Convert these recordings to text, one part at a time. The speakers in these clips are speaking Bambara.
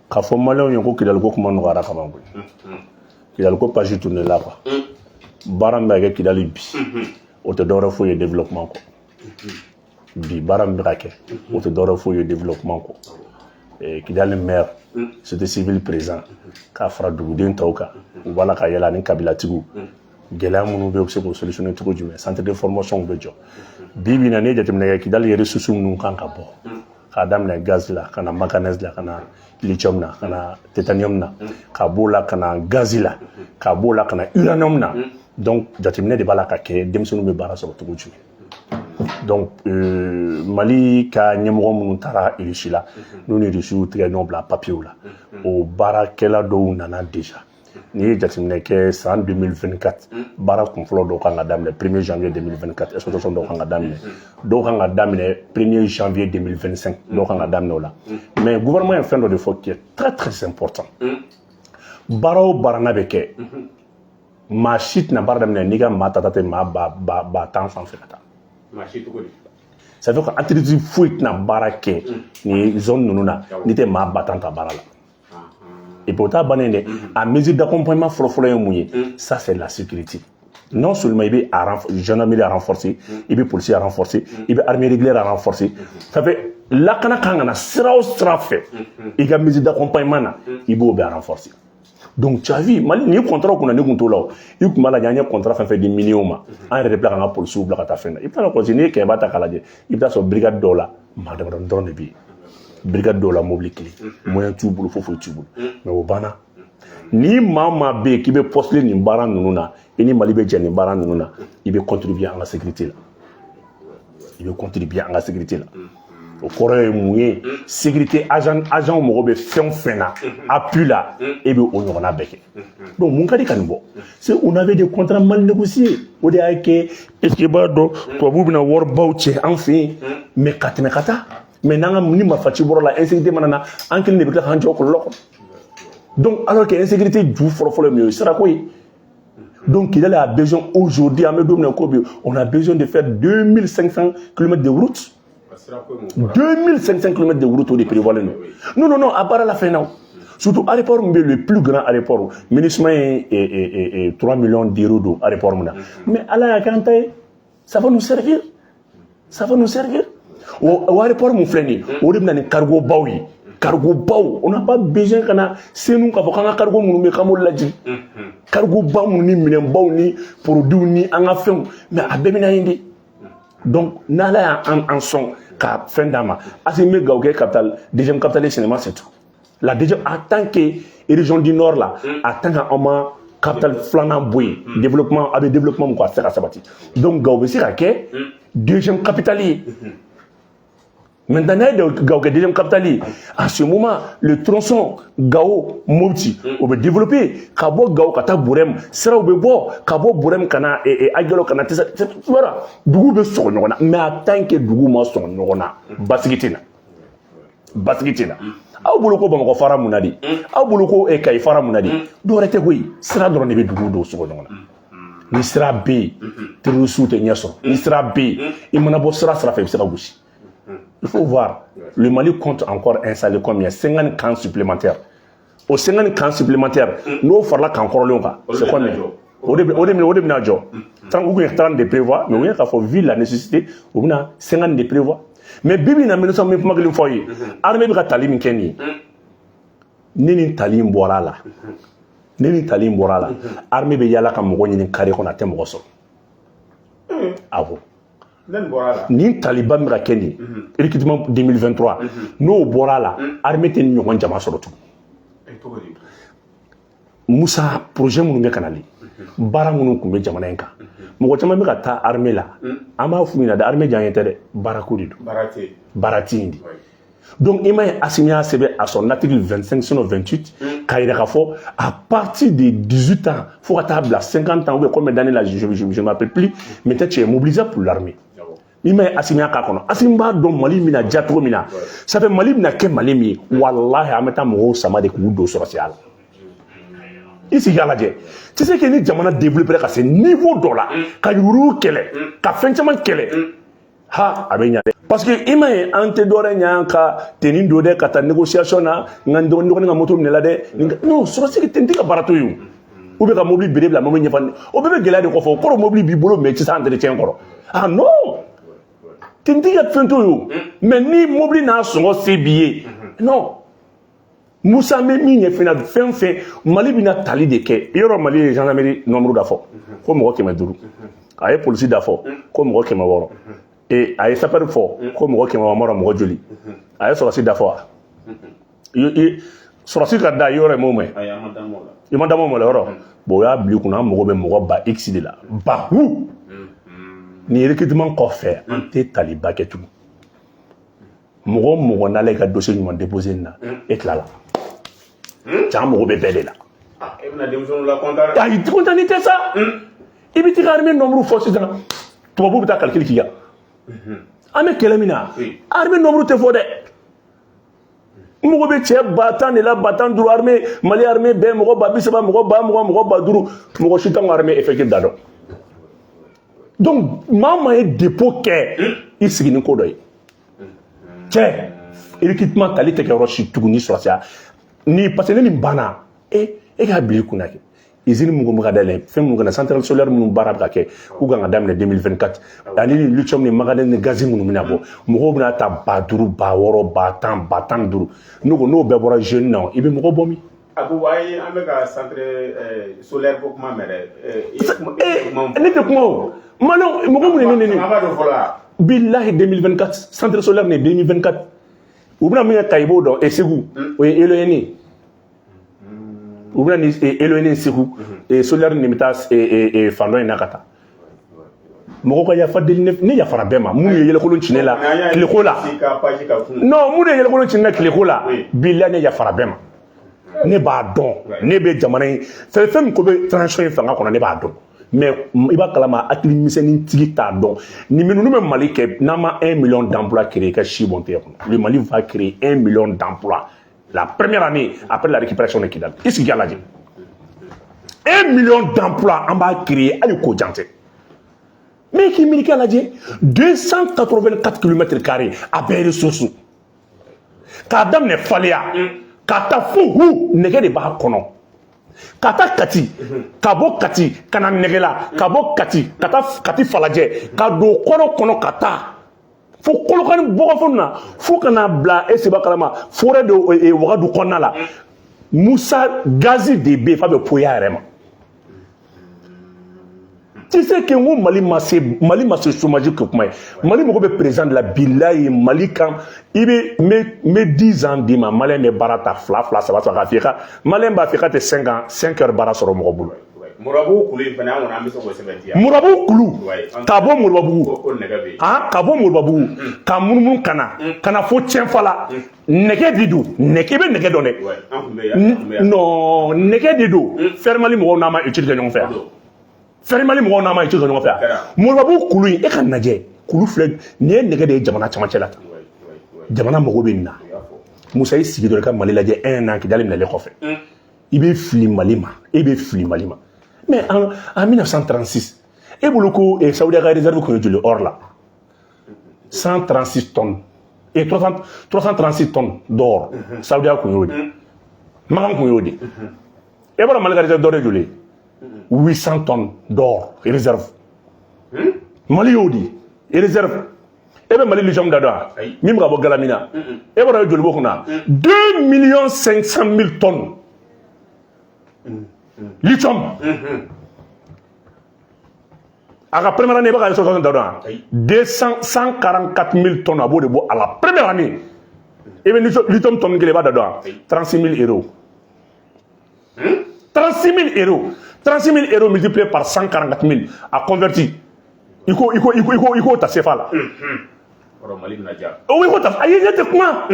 K'a fɔ Maliyɛnw ye ko Kidali ko kuma nɔgɔyara ka ban koyi. Kidali ko page tourné la quoi. Baara min bɛ ka kɛ Kidali bi, o tɛ dɔwɛrɛ foyi ye développement kɔ. Bi, baara min bɛ ka kɛ, o tɛ dɔwɛrɛ foyi ye développement kɔ. Kidali maire, société civile présent, k'a fara duguden tɔw kan, u b'a la ka yɛlɛ ani kabilatigiw. Gɛlɛya minnu bɛ yen, u bɛ se k'o solutionner cogo jumɛn? Centre de formation bɛ jɔ. Bi bi in na, n'i ye jateminɛ kɛ, Kidali ressources minnu kan ka bɔ, k'a daminɛ gaz la, ka na manganèse la, ka na lithium na, ka na titanium na, ka b'o la ka na gazi la, ka b'o la ka na uranium na. Donc jateminɛ de b'a la ka kɛ, denmisɛnninw bɛ baara sɔrɔ cogo jumɛn. Donc Mali ka ɲɛmɔgɔ minnu taara Russie la, n'u ni Russiw tigɛ ɲɔgɔn bila papiyew la, o baarakɛla dɔw nana déjà. N'i ye jateminɛ kɛ, san 2024 baara kunfɔlɔ dɔw kan ka daminɛ 1er janvier 2024, exploitation dɔw kan ka daminɛ, dɔw kan ka daminɛ 1er janvier 2025, dɔw kan ka daminɛ o la. Mais gouvernement ye fɛn dɔ de fɔ qui est très très important: baara o baara n'a bɛ kɛ, maa si tɛna baara daminɛ n'i ka maa tata tɛ maa ba 10 sanfɛ ka taa. Maa si cogo di? Ça fait que entreprise foyi tɛna baara kɛ nin zone ninnu na n'i tɛ maa 10 000 ta baara la. Et puis o t'a bannen dɛ. A mesure d'accompagnement fɔlɔ-fɔlɔ ye mun ye? Ça, c'est la sécurité. Non seulement i bɛ a gendarmerie a renforcer, i bɛ policier a renforcer, i bɛ armée régulière a renforcer. Ça fait lakana kan ka na sira o sira fɛ, i ka mesure d'accompagnement na, i b'o bɛɛ renforcer. Donc tu as vu, Mali ni contrat kunna, ne kun t'o la. O i kun b'a lajɛ, an ye contrat fɛn fɛn di miniers ma, an yɛrɛ de bila k'an ka policiers bila ka taa fɛn na. I bɛ taa kɔlɔsi, n'i ye kɛmɛba ta k'a lajɛ, i bɛ taa sɔrɔ brigade dɔw la, maa damadɔni dɔrɔn de bɛ yen. Brigade dɔw la, mobili kelen, moyen t'u bolo, foyi foyi t'u bolo. Mais o banna. Ni maa o maa bɛ yen k'i bɛ postuler nin baara ninnu na, i ni Mali bɛ jɛ nin baara ninnu na, i bɛ contribuer an ka sécurité la, i bɛ contribuer an ka sécurité la. O kɔrɔ ye mun ye? Sécurité agent mago bɛ fɛn o fɛn na, appui la, e bɛ o ɲɔgɔnna bɛɛ kɛ. Donc mun ka di ka nin bɔ? C'est on avait des contrats mal négociés. O de y'a kɛ, est ce que i b'a dɔn, tubabuw bɛna waribaw cɛ an fɛ yen, mais ka tɛmɛ ka taa. Mais n'an ka ni marifa ci bɔra la, insécurité mana na, an kelen de bɛ tila k'an jɔ kɔlɔlɔ kɔnɔ. Donc alors que insécurité ju fɔlɔfɔlɔ ye mun ye? O ye sirako ye. Donc Kidal a besoin aujourd'hui, an bɛ don min na ko bi, on a besoin de faire 2500 km de route. 2500 km de route, o de prévoit non. Non, non, non, a baara la fɛn na. Surtout aéroport min bɛ, le plus grand aéroport, MINUSMA ye 3 millions d'euros don aéroport min na. Mais Ala y'a kɛ an ta ye, ça va nous servir. Ça va nous servir. O aéroport mun filɛ nin ye, o de bɛ na ni cargo baw ye. Cargo baw, on n'a pas besoin ka na Senu k'a fɔ k'an ka cargo minnu bɛ yen k'an b'olu lajigin. Cargo ba minnu ni minɛnbaw ni produits ni an ka fɛnw, mais a bɛɛ bɛ na yen de. Donc n'Ala y'an an sɔn ka fɛn d'a ma, Assimi bɛ Gawo kɛ capitale, deuxième capitale ye cinéma, c'est tout. La deuxième, en tant que région du Nord là, en tant que an ma capitale filanan bɔ yen, développement a bɛ développement min kɔ, a tɛ se ka sabati. Donc Gawo bɛ se ka kɛ deuxième capitale ye. Maintenant, n'a ye Gao kɛ deuxième capitale ye, à ce moment, le tronçon Gao Mopti o bɛ développer, ka bɔ Gao ka taa Burem, siraw bɛ bɔ, ka bɔ Burem ka na Aguelhok, ka na Tessa, voilà, dugu bɛ sɔgɔ ɲɔgɔn na. Mais en tant que dugu ma sɔgɔ ɲɔgɔn na, basigi tɛ na, basigi tɛ na. Aw bolo ko Bamakɔ fara mun na de? Aw bolo ko Kayi fara mun na de? Dɔwɛrɛ tɛ koyi, sira dɔrɔn de bɛ dugu dɔw sɔgɔ ɲɔgɔn na. Ni sira bɛ yen, terroriste tɛ ɲɛ sɔrɔ. Ni sira bɛ yen, i mana bɔ sira sira fɛ, i bɛ se ka gosi. Il faut voir, le Mali compte encore installer combien? 50 camps supplémentaires. Au 50 camps supplémentaires, n'o farala camp kɔrɔlenw kan, c'est combien? O de bɛna jɔ. U kun ye 30 de prévoir, mais u ye k'a fɔ, vu la nécessité, u bɛna 50 de prévoir. Mais bi bi in na, ministre min kuma kelen fɔ aw ye, armée bɛ ka tali min kɛ nin ye, ni nin tali in bɔra a la, ni nin tali in bɔra a la, armée bɛ yala ka mɔgɔ ɲini carré kɔnɔ, a tɛ mɔgɔ sɔrɔ. Awɔ. Nin taliba min bɛ ka kɛ nin ye, recrutement 2023, n'o bɔra a la, armée tɛ nin ɲɔgɔn jama sɔrɔ tugun. Musa, projet minnu bɛ ka nalen, baara minnu tun bɛ jamana in kan, mɔgɔ caman bɛ ka taa armée la. An b'a f'u ɲɛna dɛ, armée diya ye tɛ dɛ, baarako de don, baara tɛ yen de. Donc i m'a ye, Assimi y'a sɛbɛn à son article 25 sinon 28, k'a yira k'a fɔ à partir de 18 ans fo ka taa bila 50 ans ou bien combien d'années là, je ne m'appelle plus, maintenant tu es mobilisable pour l'armée. I m'a ye, Assimi y'a k'a kɔnɔ. Assimi b'a dɔn Mali bɛna diya cogo min na. Ça fait Mali bɛna kɛ Mali min ye, walahi, an bɛ taa mɔgɔw sama de k'u don sɔrɔsiya la. I sigi k'a lajɛ, tu sais que ni jamana développé ka se niveau dɔ la, ka yurugu kɛlɛ, ka fɛn caman kɛlɛ. Ha, a bɛ ɲa dɛ, parce que i ma ye, an tɛ dɔwɛrɛ ɲa ka tenue don dɛ, ka taa négociation na. N ka dɔgɔnin ka moto minɛ la dɛ. Non, sɔrɔsi tenue tɛ ka baara to yen o, ou bien ka mobili bere bila mobili ɲɛfɛ, o bɛɛ bɛ gɛlɛya de kɔfɛ. O kɔrɔ, mobili b'i bolo, mais i tɛ se entretien kɔrɔ. Ah non, tenue tɛ ka fɛn to yen o. Mais ni mobili n'a sɔngɔ se b'i ye, non. Musa, n bɛ min ɲɛf'i ɲɛna, fɛn fɛn Mali bɛna tali de kɛ yɔrɔ, Mali ye gendarmerie nombre da fɔ ko mɔgɔ 500, a ye polisi da fɔ ko mɔgɔ 600, e a ye sapeur fɔ ko mɔgɔ 600, mɔgɔ joli a ye sɔrɔsi da fɔ wa? Sɔrɔsi ka da yɔrɔ ye mun mɛn? Ayi, an ma dan o la. I ma da m'o la yɔrɔ. Bon, o y'a bila i kunna, an mago bɛ mɔgɔ ba x de la, ba hu. Nin recrutement kɔfɛ, an tɛ taliba kɛ tugun. Mɔgɔ o mɔgɔ n'ale ka dossier ɲuman déposé nin na, e tilala cɛ, an mago bɛ bɛɛ de la. Ah, e bɛna denmisɛnninw la content dɛ. Ayi, content tɛ sa. I bɛ t'i ka armée nombre fɔ sisan, tubabuw bɛ taa calcul k'i kan. An bɛ kɛlɛ min na, armée nombre tɛ fɔ dɛ. N mago bɛ cɛ 10 000 de la, 15 000. Armée Mali, armée bɛɛ, mɔgɔ 30 000, mɔgɔ 20 000, mɔgɔ 5000, mɔgɔ si t'anw ka armée effectif da dɔn. Donc maa o maa ye dépôt kɛ, i sigi ni ko dɔ ye. Cɛ, recrutement tali tɛ kɛ yɔrɔ si tugun ni sɔrɔsiya ni, parce que ne nin banna, e k'a bila i kunna kɛ usine mun bɛ ka dayɛlɛ, fɛn minnu kana, centrale solaire minnu baara bɛ ka kɛ, k'u kan ka daminɛ 2024, ani ni lithium ni manganèse ni gaz minnu bɛna bɔ, mɔgɔw bɛna ta 5000, 6000, 10 000, 15 000. Ne ko n'o bɛɛ bɔra jeune na, i bɛ mɔgɔ bɔ min? A ko ayi, an bɛ ka centre solaire ko kuma mɛn dɛ. I ye kuma, i ye kuma min fɔ. Ne tɛ kuma o. Maliyɛnw, mɔgɔ minnu ye ne neni. An b'a dɔn fɔlɔ wa? Bilahi, 2024, centre solaire ni 2024, u bɛna min kɛ Kayi, b'o dɔn, e Segu, o ye éolienne ye. U bɛna ni éolienne Segu, solaire nin bɛ taa fan dɔ in na ka taa. Mɔgɔw ka yafa deli ne, ne yafara bɛɛ ma. Minnu ye yɛlɛkolon ci ne la tileko la, ka page ka kun. Non, minnu ye yɛlɛkolon ci ne la tileko la, bilahi, ne yafara bɛɛ ma. Ne b'a dɔn, ne bɛ jamana in fɛn fɛn min ko bɛ transition in fanga kɔnɔ, ne b'a dɔn. Mais i b'a kalama, hakili misɛnnin tigi t'a dɔn. Ni minnu bɛ Mali kɛ, n'an ma 1 million d'emplois créer, i ka si bɔn tigɛ kɔnɔ. Le Mali va créer 1 million d'emplois la première année après la récupération de Kidal. I sigi k'a lajɛ, 1 million d'emplois, an b'a créer, hali ko jan tɛ. Mais k'i miiri k'a lajɛ, 284 kilomètres carrés, a bɛɛ ye ressource. K'a daminɛ Faleya ka taa fo hu, nɛgɛ de b'a kɔnɔ. Ka taa Kati, ka bɔ Kati ka na Nɛgɛla, ka bɔ Kati ka taa Kati Falajɛ, ka don kɔrɔ kɔnɔ, ka taa fo Kolokani bɔgɔfɛnw na, fo ka na bila e seba kalama forêt de Wagadu kɔnɔna la. Musa, gazi de bɛ yen f'a bɛ poya yɛrɛ ma. Tu sais que n ko Mali ma se, Mali ma se chômage kɛ kuma ye. Mali mago bɛ président de la. Bilayi, Mali kan, i bɛ n bɛ 10 ans d'i ma, Maliyɛn bɛ baara ta fila fila, saba saba, k'a f'i ye ka Maliyɛn b'a f'i ye k'a tɛ 5 ans, 5 heures baara sɔrɔ mɔgɔ bolo. Murabu kulu in fana, an kɔni an bɛ se k'o sɛbɛntiya. Murabu kulu, ka bɔ Moribabugu, ko nɛgɛ bɛ yen. Ah, ka bɔ Moribabugu ka munumunu ka na ka na fo Tiɲɛfala, nɛgɛ de don. Nɛgɛ, i bɛ nɛgɛ dɔn dɛ. An tun bɛ yan, an tun bɛ yan. Non, nɛgɛ de don. Fɛrɛmali mɔgɔw n'a ma étude kɛ ɲɔgɔn fɛ yan, Fɛrɛmali mɔgɔw n'a ma étude kɛ ɲɔgɔn fɛ yan. Kɛra. Moribabugu kulu in, e ka lajɛ, kulu filɛ nin ye, nɛgɛ de ye jamana camancɛ la tan. Jamana mago bɛ nin na. U y'a fɔ. Musa, i sigi dɔrɔn i ka Mali lajɛ un an Kidali minɛlen kɔfɛ, i bɛ fili Mali ma, e bɛ fili Mali ma. Mais en 1936, e bolo ko Saudiya ka réserve kun ye joli or la? 136 tonnes et 300, 336 tonnes d'or. Saudiya kun y'o de, Makan kun y'o de. E b'a dɔn Mali ka réserve d'or ye joli ye? 800 tonnes d'or réserve. Mali y'o di réserve. E bɛ Mali lithium da dɔn wa? Ayi. Min bɛ ka bɔ Galamina, e b'a dɔn e joli b'o kunna? 2 millions 500 000 tonnes lithium. A ka première année, i bɛ ka exportation da dɔn wa? Ayi. 200 144 000 tonnes, a b'o de bɔ à la première année. I bɛ lithium tonne kelen, i b'a da dɔn wa? 36 000 euros, 36 000 euros, 36 000 euros multiplié par 144 000, a converti, i ko ta CFA la. Kɔrɔ, Mali bɛna diya. O, i ko ta. Ayi, ne tɛ kuma.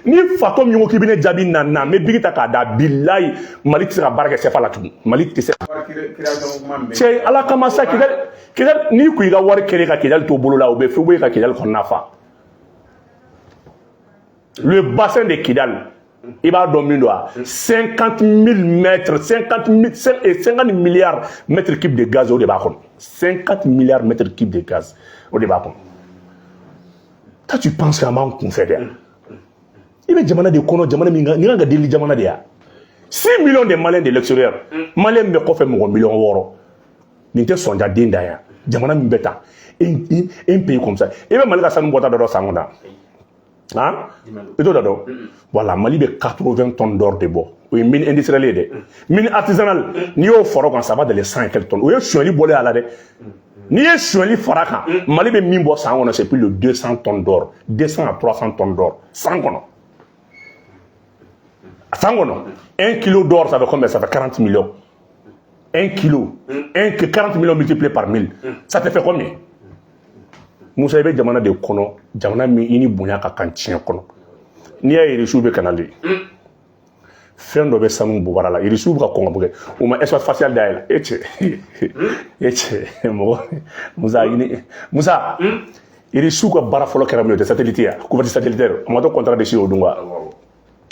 Ni fatɔ min ko k'i bɛ ne jaabi na na, n bɛ bigi ta k'a da. Bilayi, Mali tɛ se ka baara kɛ CFA la tugun. Mali tɛ se. Wari création kuma min bɛ. Cɛ, ala kama sa, Kidali, Kidali, n'i kun y'i ka wari kɛlɛ ka Kidali to bolo la, o bɛ fɛn bɔ ka Kidali kɔnɔna fa. Le bassin de Kidal, i b'a dɔn min don wa? 50 000 mètres, 50 000 et 50 milliards mètres cubes de gaz, o de b'a kɔnɔ. 50 milliards mètres cubes de gaz, o de b'a kɔnɔ. Toi, tu penses qu'an b'an kun fɛ de yan? I bɛ jamana de kɔnɔ, jamana min nin kan ka deli jamana de ya. 6 millions de Maliens de l'extérieur, Malien bɛ kɔfɛ mɔgɔ miliyɔn 6. Nin tɛ sɔnja den da yan. Jamana min bɛ tan, un pays comme ça, i bɛ Mali ka sanu bɔta dɔ dɔn san kɔnɔ han? I t'o da dɔn. Voilà, Mali bɛ 80 tonnes d'or de bɔ. O ye mine industrielle ye dɛ. Mine artisanale, n'i y'o fara o kan, ça va dans les 100 et quelques tonnes. O ye sonyali bɔlen a la dɛ. N'i ye sonyali fara kan, Mali bɛ min bɔ san kɔnɔ, c'est plus de 200 tonnes d'or, 200 à 300 tonnes d'or san kɔnɔ. San kɔnɔ, 1 kilo d'or, ça fait combien? Ça fait 40 millions. 1 kilo, 1, 40 millions multiplié par 1000, ça te fait combien? Musa, i bɛ jamana de kɔnɔ, jamana min i ni bonya ka kan tiɲɛ kɔnɔ. N'i y'a ye Irisiw bɛ ka nalen, fɛn dɔ bɛ sanu bobara la. Irisiw bɛ ka kɔn ka bɔ kɛ, u ma espace spatial dayɛlɛ. E cɛ, e cɛ, mɔgɔ Musa ɲini. Musa, Irisiw ka baara fɔlɔ kɛra min ye, o tɛ satellite ya, couverture satellitaire. O ma to contrat de signé o don wa?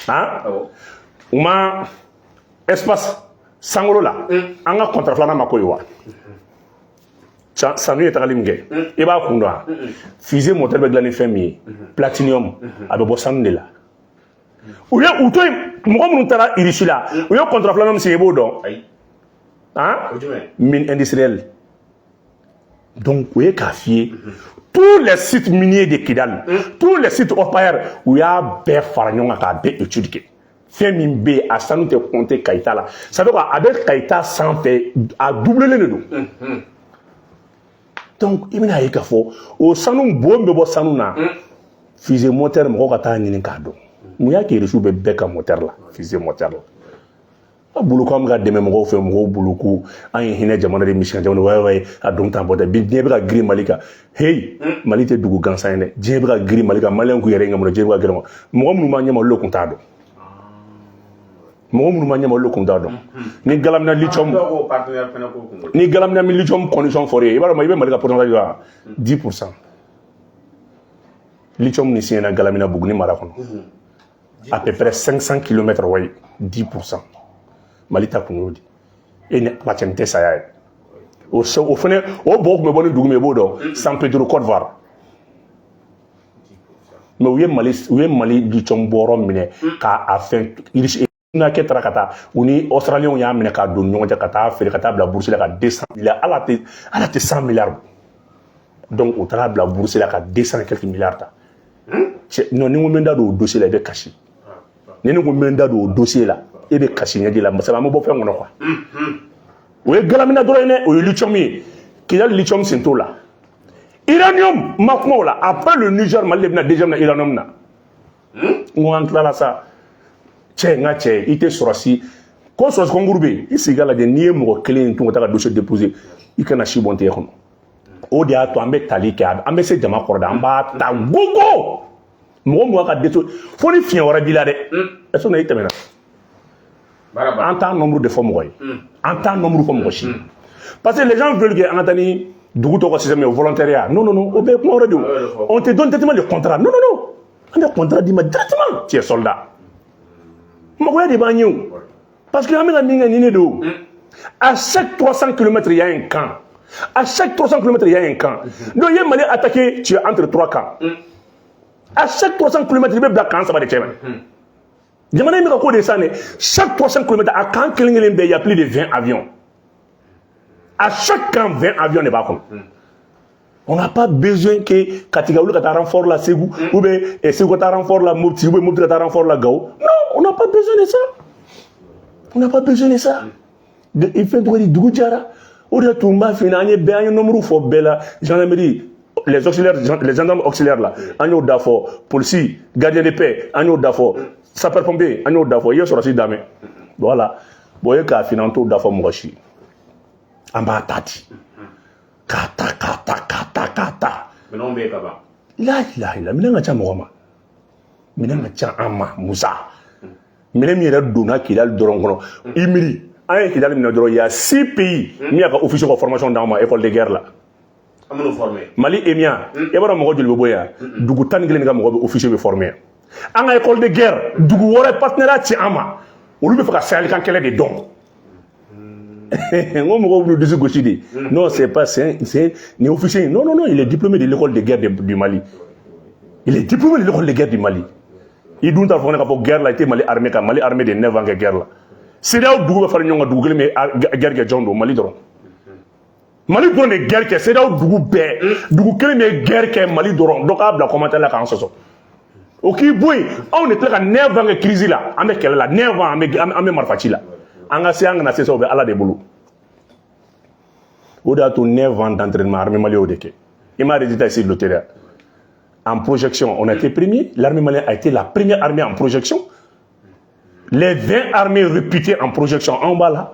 Han, u ma espace sankolo la. An ka contrat filanan ma ko ye wa? Sanu ye tagali min kɛ, i b'a kun dɔn wa? Fusée moteur bɛ dilan ni fɛn min ye, platinium, a bɛ bɔ sanu de la. U ye u to yen, mɔgɔ minnu taara Irisi la, u ye contrat filanan min signé, i b'o dɔn? Han, mine industrielle. Donc o ye k'a f'i ye, tous les sites miniers de Kidal, tous les sites orpailleurs, u y'a bɛɛ fara ɲɔgɔn kan k'a bɛɛ étude kɛ. Fɛn min bɛ yen, a sanu tɛ compter Kayita la. Ça veut dire a bɛ Kayita sanfɛ, a doublelen de don. Donc i bɛna ye k'a fɔ o sanu bon bɛ bɔ sanu na, fusée moteur. Mɔgɔw ka taa ɲini k'a dɔn mun y'a kɛ Irisiw bɛ bɛɛ ka moteur la, fusée moteur la. A bolo ko an bɛ ka dɛmɛ mɔgɔw fɛ, mɔgɔw bolo ko an ye hinɛ jamana de, misi jamana wayi wayi. A don tan bɔ dɛ. Bi diɲɛ bɛ ka girin Mali kan. Hey, Mali tɛ dugu gansan ye dɛ. Diɲɛ bɛ ka girin Mali kan. Maliyɛn k'u yɛrɛ ŋamuna. Diɲɛ bɛ ka girin. Mɔgɔ minnu b'an ɲɛma, olu de tun t'a dɔn. Mɔgɔ minnu b'an ɲɛma, olu de tun t'a dɔn. Ni Galamina lithium, ni Galamina lithium condition fɔra ye, i b'a dɔn i bɛ Mali ka pourcentage wa? 10 %. Lithium ni siɲɛna Galamina, Buguni mara kɔnɔ, à peu près 500 km, wayi, 10 %. Mali ta kun y'o di. E ni Ala cɛ, nin tɛ saya ye? O o fɛnɛ, o bɔgɔ tun bɛ bɔ ni dugu min ye, i b'o dɔn? San Pedro, Côte d'Ivoire. Mais u ye Mali lithium bɔyɔrɔ minɛ k'a fɛn. N'a kɛ taara ka taa, u ni Australiens y'a minɛ k'a don ɲɔgɔn cɛ ka taa feere, ka taa bila bourse la ka 200 milliards. Ala tɛ 100 milliards. Donc u taara bila bourse la ka 200 et quelques milliards ta. Non, ni n ko n bɛ n da don o dossier la, i bɛ kasi. Ni ne ko n bɛ n da don o dossier la, e bɛ kasi ɲɛji la. Masala, an bɛ bɔ fɛn kɔnɔ quoi. O ye Galamina dɔrɔn ye dɛ. O ye lithium ye. Kidali lithium sen t'o la. Uranium ma kuma o la. Après le Niger, Mali de bɛna deuxième na uranium na. N ko an tilala sa. Cɛ, n ka cɛ, i tɛ sɔrɔsi ko sɔrɔsi concours bɛ yen, i sigi ka lajɛ. N'i ye mɔgɔ kelen tun ka taa ka dossier déposer, i kana si bɔn tigɛ kɔnɔ. O de y'a to an bɛ tali kɛ, an bɛ se jama kɔrɔ dɛ. An b'a ta gogo mɔgɔ mɔgɔ ka détour fo ni fiɲɛ wɛrɛ b'i la dɛ. Est-ce que i tɛmɛna? An t'a nombre de fɔ mɔgɔ ye, an t'a nombre fɔ mɔgɔ si, parce que les gens veulent que an ka taa ni dugu tɔgɔ système ye, volontariat. Non, non, non, o bɛɛ ye kuma wɛrɛ de ye. On te donne directement le contrat. Non, non, non, an bɛ contrat d'i ma directement, tu es soldat. Magoya de b'an ye o, parce que an bɛ ka min kɛ nin de don. À chaque 300 km, il y a un camp. À chaque 300 km, il y a un camp. Donc i ye Mali attaqué, tu es entre trois camps. À chaque 300 km, i bɛ bila camp saba de cɛ ma. Jamana in bɛ ka ko de san dɛ. Chaque 300 km, a camp kelen kelen bɛɛ, il y a plus de 20 avions. À chaque camp, 20 avions de b'a kɔnɔ. On n'a pas besoin que Kati ka wuli ka taa renfort la Segu, ou bien Segu ka taa renfort la Mopti, ou bien Mopti ka taa renfort la Gao. Non, on n'a pas besoin de ça. On n'a pas besoin de ça. I fɛn tɔgɔ di, dugu jɛra. O de tun b'a f'i ɲɛna, an ye bɛɛ, an ye nombre fɔ bɛɛ la. Gendarmerie, les auxiliaires, les gendarmes auxiliaires là, an y'o da fɔ. Polisi, gardien de paix, an y'o da fɔ. Sapeur pompier, an y'o da fɔ. I ye sɔrɔsi damɛ. Voilà. Bon, e k'a f'i ɲɛna, an t'o da fɔ mɔgɔ si. An b'a ta di. K'a ta, k'a ta, k'a ta, k'a ta. Minɛnw bɛ yen ka ban. La ilaha illa, minɛn ka ca mɔgɔ ma. Minɛn ka ca an ma, Musa. Minɛn min yɛrɛ donna Kidali dɔrɔn kɔnɔ. I miiri, an ye Kidali minɛ dɔrɔn, il y a six pays min y'a ka officier ka formation d'an ma école de guerre la. An minnu formé. Mali EMIA, i b'a dɔn mɔgɔ joli bɛ bɔ yan? Dugu 11 de ka mɔgɔ bɛ officier bɛ former yan. An ka école de guerre, dugu wɔɔrɔ partenariat ci an ma. Olu bɛ fɛ ka Sahel kan kɛlɛ de dɔn. N ko mɔgɔw b'u dusu gosi de. Non, c'est pas, c'est ni officier. Non, non, non, il est diplômé de l'école de guerre du Mali. Il est diplômé de l'école de guerre du Mali. I dun t'a fɔ ne ka fɔ guerre la, i tɛ Mali armée kan. Mali armée de 9 ans kɛ guerre la. CEDEAO dugu bɛ fara ɲɔgɔn kan, dugu kelen bɛ guerre kɛ, jɔn don? Mali dɔrɔn. Mali dɔrɔn de guerre kɛ. CEDEAO dugu bɛɛ, dugu kelen bɛ guerre kɛ, Mali dɔrɔn. Dɔ k'a bila commentaire la k'an sɔsɔ. O k'i bɔ yen, anw de tila ka 9 ans kɛ crise la, an bɛ kɛlɛ la 9 ans, an bɛ marifa ci la. An ka se, an kana se sa, o bɛ Ala de bolo. O de y'a to 9 ans d'entraînement, armée malienne de kɛ. I m'a résultat ici de l'hôtel en projection, on a été premier. L'armée malienne a été la première armée en projection. Les 20 armées réputées en projection en bas là,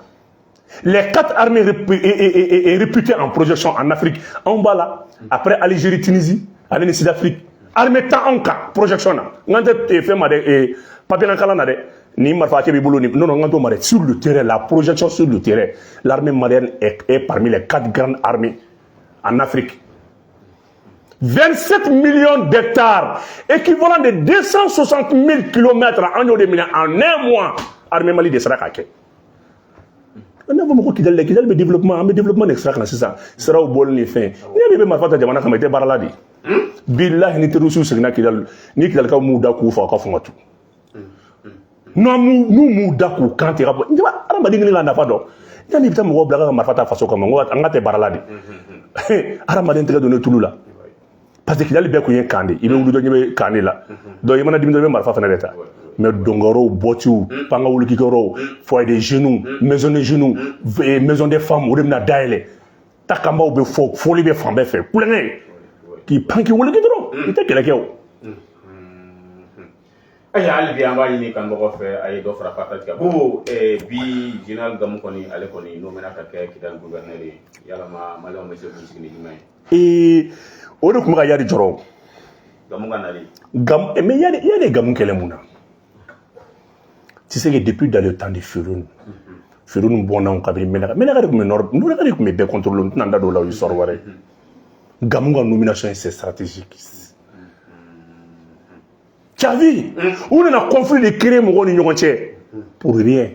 les quatre armées réputées en projection en Afrique en bas là, après Algérie, Tunisie ale ni Sud-Afrique. Armée tan anw kan projection na. N kan tɛ fɛn ma dɛ, papier kalan na dɛ, ni marifa hakɛ b'i bolo ni non non, n kan t'o ma dɛ. Sur le terrain, la projection sur le terrain, l'armée malienne est parmi les quatre grandes armées en Afrique. 27 millions d'hectares, équivalent de 260 000 kilomètres, an y'o de minɛ en un mois. Armée Mali de sera k'a kɛ. N'a fɔ ma ko Kidali dɛ, Kidali bɛ développement, an bɛ développement de sira kan sisan, siraw bɔli ni fɛn. N'i y'a mɛn i bɛ marifa ta jamana kama, i tɛ baara la de. Bilahi, ni terroriste seginna Kidali, ni Kidalikaw m'u da k'u faga, ka fɔ ka tu. N'u m'u da k'u kan tigɛ ka bɔ, hadamaden kelen ka nafa dɔn. Yanni i bɛ taa mɔgɔw bila ka marifa ta faso kama, n ko an ka tɛ baara la de. Hadamaden tɛgɛ don ne tulu la. Parce que Kidali bɛɛ kun ye camp de, i bɛ wuli dɔ ɲɛ bɛ camp de la. Donc i mana dimi dɔrɔn, i bɛ marifa fana de ta. Mais dɔnkɛyɔrɔw, bɔtiw, pankawulikɛyɔrɔw, foyer des jeunes, maison des jeunes, maison des femmes, o de bɛna dayɛlɛ. Takanbaw bɛ fɔ, fɔli bɛ fan bɛɛ fɛ, kulonkɛ k'i pan k'i wuli dɔrɔn, i tɛ kɛlɛ kɛ o. Ayiwa, hali bi an b'a ɲini kanubagaw fɛ, a ye dɔ fara partage kan. Ko bi général Gamu kɔni, ale kɔni n'o mɛna ka kɛ Kidali gouverneur ye, yalama maliyɛnw bɛ se k'u sigi ni jumɛn ye? Ee, o de tun bɛ ka Yadi jɔrɔ. Gamu ka nali. Gamu, mais Yadi Gamu kɛlɛ mun na? Tu sais que depuis dans le temps de Firoun, Firoun bɔnnaw kabini Menaka, Menaka de tun bɛ nord, Menaka de tun bɛ bɛɛ contrôler. N tɛna n da don o la, o ye histoire wɛrɛ ye. Gamu ka nomination, c'est stratégique. Tu as vu, u nana conflit de créer mɔgɔw ni ɲɔgɔn cɛ pour rien,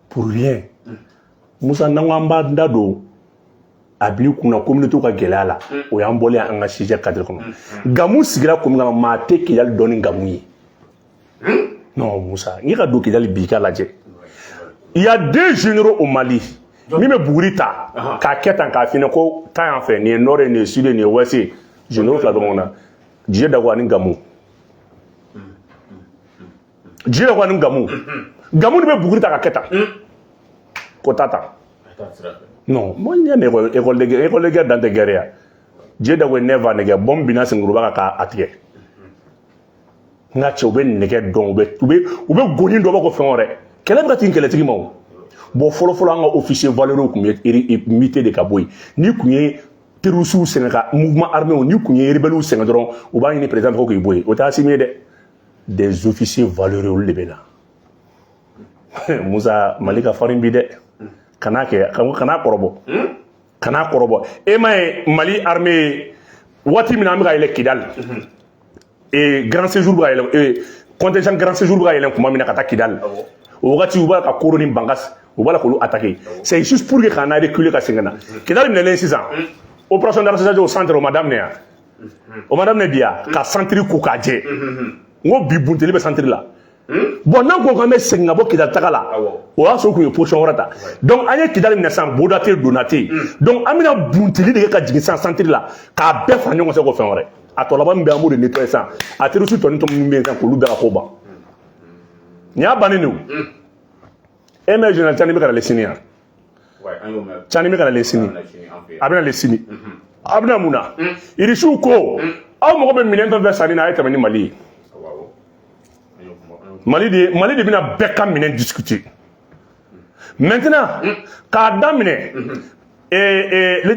pour rien. Musa, n'an ko an b'an da don a bil'i kunna communauté ka gɛlɛya la, o y'an bɔlen an ka sujet cadre kɔnɔ. Gamu sigira kun min kama, maa tɛ Kidali dɔn ni Gamu ye. Non, Musa, n'i ka don Kidali bi, i k'a lajɛ, il y a deux généraux au Mali min bɛ buguri ta k'a kɛ tan k'a f'i ko taa yan fɛ, nin ye nord ye, nin ye sud ye, nin ye ouest ye. Généraux fila bɛ ɲɔgɔn na, Didier Dacko ani Gamu. Didier Dacko ani Gamu, Gamu de bɛ buguri ta k'a kɛ tan ko taa tan. Non, moi, n y'a mɛn école de guerre, école de guerre dan tɛ guerre ya. Didier Dacko ye 9 ans de kɛ, bombe binna Senkuruba kan k'a tigɛ. N ka cɛ, u bɛ nɛgɛ dɔn, u bɛ goni dɔ bɔ ko fɛn wɛrɛ. Kɛlɛ bɛ ka tin kɛlɛtigi ma o. Bon, fɔlɔ fɔlɔ, an ka officier valeureux tun bɛ muté de ka bɔ yen. N'i kun ye terroristes sɛgɛn, ka mouvement armé, n'i kun ye rebelles sɛgɛn dɔrɔn, u b'a ɲini président fɛ ko k'i bɔ yen. O tɛ Assimi ye dɛ. Des officiers valeureux, olu de bɛ na. Musa, Mali ka farin bi dɛ. Kana kɛ, kana kɔrɔbɔ, kana kɔrɔbɔ. E ma ye Mali armée, waati min na an bɛ ka yɛlɛ Kidali, et grand séjour bɛ ka yɛlɛ, contingent grand séjour bɛ ka yɛlɛ tuma min na ka taa Kidali, o wagati u b'a ka Koro ni Bankas, u b'a la k'olu attaquer. C'est juste pour que k'an reculer ka segin ka na. Kidali minɛlen sisan, opération d'arrêtation au centre, o ma daminɛ yan, o ma daminɛ bi yan, ka centre ko k'a jɛ. N ko bi bunteli bɛ centre la. Bon, n'an ko k'an bɛ segin ka bɔ Kidali taga la, o y'a sɔrɔ u kun ye position wɛrɛ ta. Donc an ye Kidali minɛ sisan, boda tɛ yen, donna tɛ yen. Donc an bɛna bunteli de kɛ ka jigin sisan centre la, k'a bɛɛ fara ɲɔgɔn kan ko fɛn wɛrɛ. A tɔ laban min bɛ yen, an b'o de nettoyer sisan. A terroriste tɔ ni tɔ minnu bɛ yen sisan, k'olu bɛɛ ka ko ban. Nin y'a bannen de o. E mɛ général Tiani bɛ ka nalen sini yan. Tiani bɛ ka nalen sini, a bɛ nalen sini. A bɛna mun na? Irisiw ko aw mago bɛ minɛn fɛn fɛn sanni na, a ye tɛmɛ ni Mali ye. Mali de bɛna bɛɛ ka minɛn discuter maintenant k'a daminɛ